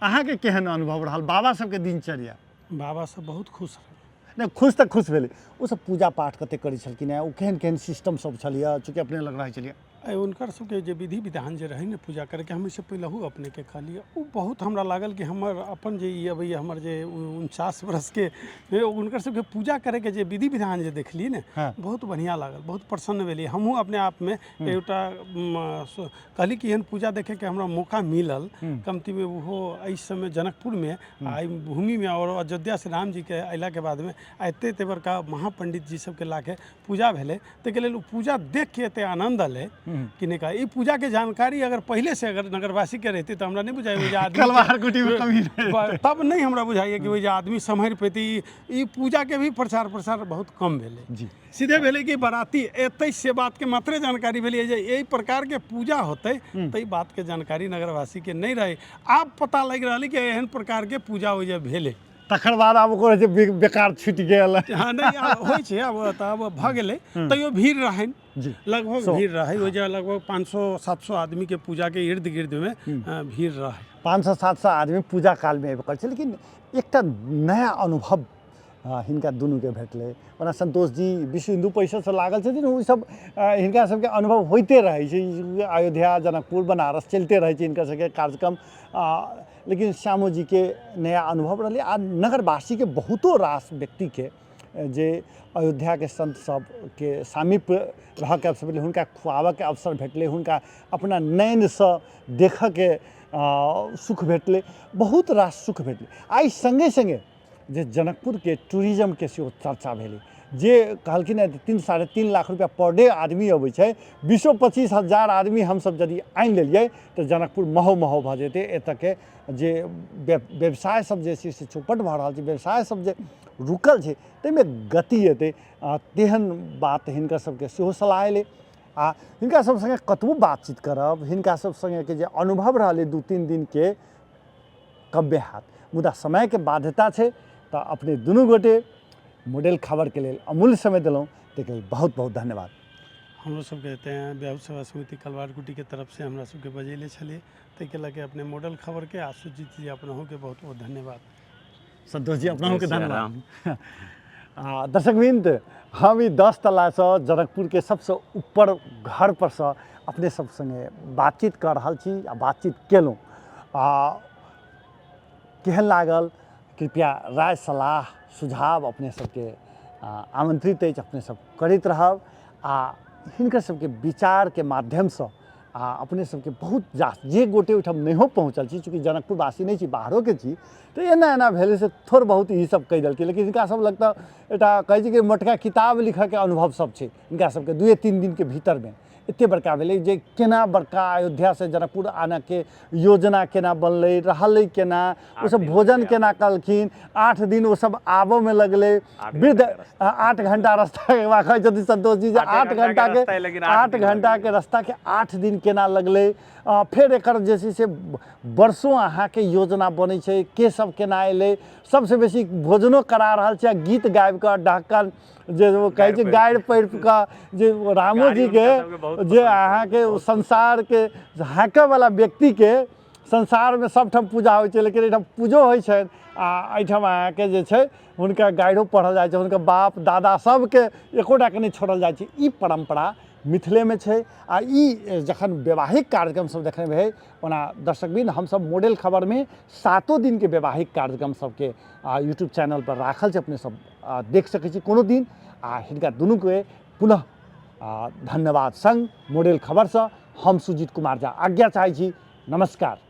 अहाँके केहन अनुभव रहल बाबा सबके दिनचर्या? बाबा सब बहुत खुश रहै। नहि खुश तऽ खुश भेलै, ओसब पूजा पाठ कतेक करै छलखिन हेँ, ओ केहन केहन सिस्टम सब छलैए, चूँकि अपने लग रहै छलियै? आइ हुनकर सबके जे विधि विधान जे रहै ने पूजा करैके, हम एहिसँ पहिलहु अपनेके कहलियै, ओ बहुत हमरा लागल कि हमर अपन जे ई अबैए हमर जे 49 वर्षके हुनकर सबके पूजा करैके जे विधि विधान जे देखलियै ने, बहुत बढ़िआँ लागल, बहुत प्रसन्न भेलियै। हमहूँ अपने आपमे एकटा कहली कि एहन पूजा देखैके हमरा मौका मिलल कमतीमे, ओहो एहि समय जनकपुरमे आ एहि भूमिमे, आओर अयोध्यासँ रामजीके अयलाके बादमे आ एते एते बड़का महापण्डित जी सबके लाके पूजा भेलै, ताहिके लेल ओ पूजा देखके एते आनन्द एलै कि नहि कह। ई पूजाके जानकारी अगर पहिलेसँ अगर नगरवासीके रहितै तऽ हमरा नहि बुझाइए जे आदमी कलवार कुटीमे कमी रहै। तब नहि हमरा बुझाइए कि ओहि जे आदमी सम्हरि पेतै। ई पूजाके भी प्रचार प्रसार बहुत कम भेलै। सीधे भेलै कि बराती एतै से बातके मात्रे जानकारी भेलै जे एहि प्रकारके पूजा होतै, ताहि बातके जानकारी नगरवासीके नहि रहै। आब पता लागि रहल कि एहन प्रकारके पूजा ओहि जे भेलै, तकर बाद आब ओकर जे बेकार छुटि गेल। हँ, नहि, आब होइ छै, आब तऽ आब भऽ गेलै, तैयो भीड़ रहनि। लगभग भीड़ रहै ओहि जगह, लगभग 500-700 आदमीके पूजाके इर्द गिर्दमे भीड़ रहै। 500-700 आदमी पूजा कालमे आबि करै छै, लेकिन एकटा नया अनुभव हिनका दुनूके भेटलै। ओना संतोष जी विश्व हिन्दू परिषदसँ लागल छथिन, ओ सब हिनका सबके अनुभव होइते रहै छै, अयोध्या जनकपुर बनारस चलिते रहै छै हिनकर सबके कार्यक्रम। लेकिन श्यामो जीके नया अनुभव रहलै आ नगरवासीके बहुतो रास व्यक्तिके जे अयोध्याके संत सबके सामीप्य रहऽके अवसर भेटलै, हुनका खुआबऽके अवसर भेटलै, हुनका अपना नयनसँ देखऽके सुख भेटलै, बहुत रास सुख भेटलै। आ एहि सङ्गे सङ्गे जे जनकपुरके टूरिज्मके सेहो चर्चा भेलै, जे कहलखिन हँ 3-3.5 लाख रुपैआ पर डे आदमी अबै छै, 20-25 हजार आदमी हमसब यदि आनि लेलियै तऽ जनकपुर महो महो भऽ जेतै। एतऽके जे व्यवसाय सब जे छै से चौपट भऽ रहल छै, व्यवसाय सब जे रुकल छै ताहिमे गति एतै, तेहन बात हिनकर सबके सेहो सलाह एलै। आ हिनका सब सङ्गे कतबो बातचीत करब, हिनका सब सङ्गेके जे अनुभव रहलै 2-3 दिनके कब्बे हैत, मुदा समयके बाध्यता छै। तऽ अपने दुनू गोटे मॉडल खबरके लेल अमूल्य समय देलहुँ, ताहिके लेल बहुत बहुत धन्यवाद। हमरो सबके तेँ ब्याह सेवा समिति कलवारकुटीके तरफसँ हमरा सबके बजेले छलियै, ताहिके लऽ कऽ अपने मॉडल खबरके आ सुजीत जी अपनहुके बहुत बहुत धन्यवाद। संतोष जी अपनहुके धन्यवाद। दर्शक वृंद, हम ई 10 तलासँ जनकपुरके सबसँ ऊपर घर परसँ अपने सब सङ्गे बातचीत कऽ रहल छी आ बातचीत केलहुँ। आ केहन लागल कृपया राय सलाह सुझाव अपने सबके आमंत्रित अछि, अपने सब करैत रहब आ हिनकर सबके विचारके माध्यमसँ आ अपने सबके बहुत जास जे गोटे ओहिठाम नहियो पहुँचल छी, चूँकि जनकपुरवासी नहि छी, बाहरोके छी, तऽ एना एना भेलै से थोड़ बहुत ई सब कहि देलकै, लेकिन हिनका सब लग तऽ एकटा कहै छै कि मोटका किताब लिखऽके अनुभव सब छै हिनका सबके। 2-3 दिनके भीतरमे एते बड़का भेलै जे केना बड़का अयोध्यासँ जनकपुर आनऽके योजना केना बनलै, रहलै केना, ओसब भोजन केना कलखिन, 8 दिन ओसब आबऽमे लगलै, वृद्ध 8 घंटा रास्ता कहै छथिन संतोष जी जे 8 घंटाके 8 घंटाके रास्ताके 8 दिन केना लगलै। फेर एकर जे छै से वर्षों अहाँके योजना बनै छै, के सब केना एलै, सबसँ बेसी भोजनो करा रहल छै आ गीत गाबिकऽ ढक्कन जे ओ कहै छै गारि पढ़ि कऽ जे रामो जीके जे अहाँके संसारके हाँकऽवला व्यक्तिके संसारमे सबठाम पूजा होइ छै, लेकिन एहिठाम पूजो होइ छनि आ एहिठाम अहाँके जे छै हुनका गारिओ पढ़ल जाइ छै, हुनकर बाप दादा सबके एकोटाके नहि छोड़ल जाइ छै। ई परम्परा मिथिलेमे छै आ ई जखन वैवाहिक कार्यक्रम सब देखने भेल। ओना दर्शकवृन्द, हमसब मॉडल खबरमे 7 दिनके वैवाहिक कार्यक्रम सबके यूट्यूब चैनल पर राखल छै, अपने सब देख सकै छी कोनो दिन। आ हिनका दुनूके पुनः धन्यवाद संग मॉडल खबरसँ हम सुजीत कुमार झा आज्ञा चाहै छी। नमस्कार।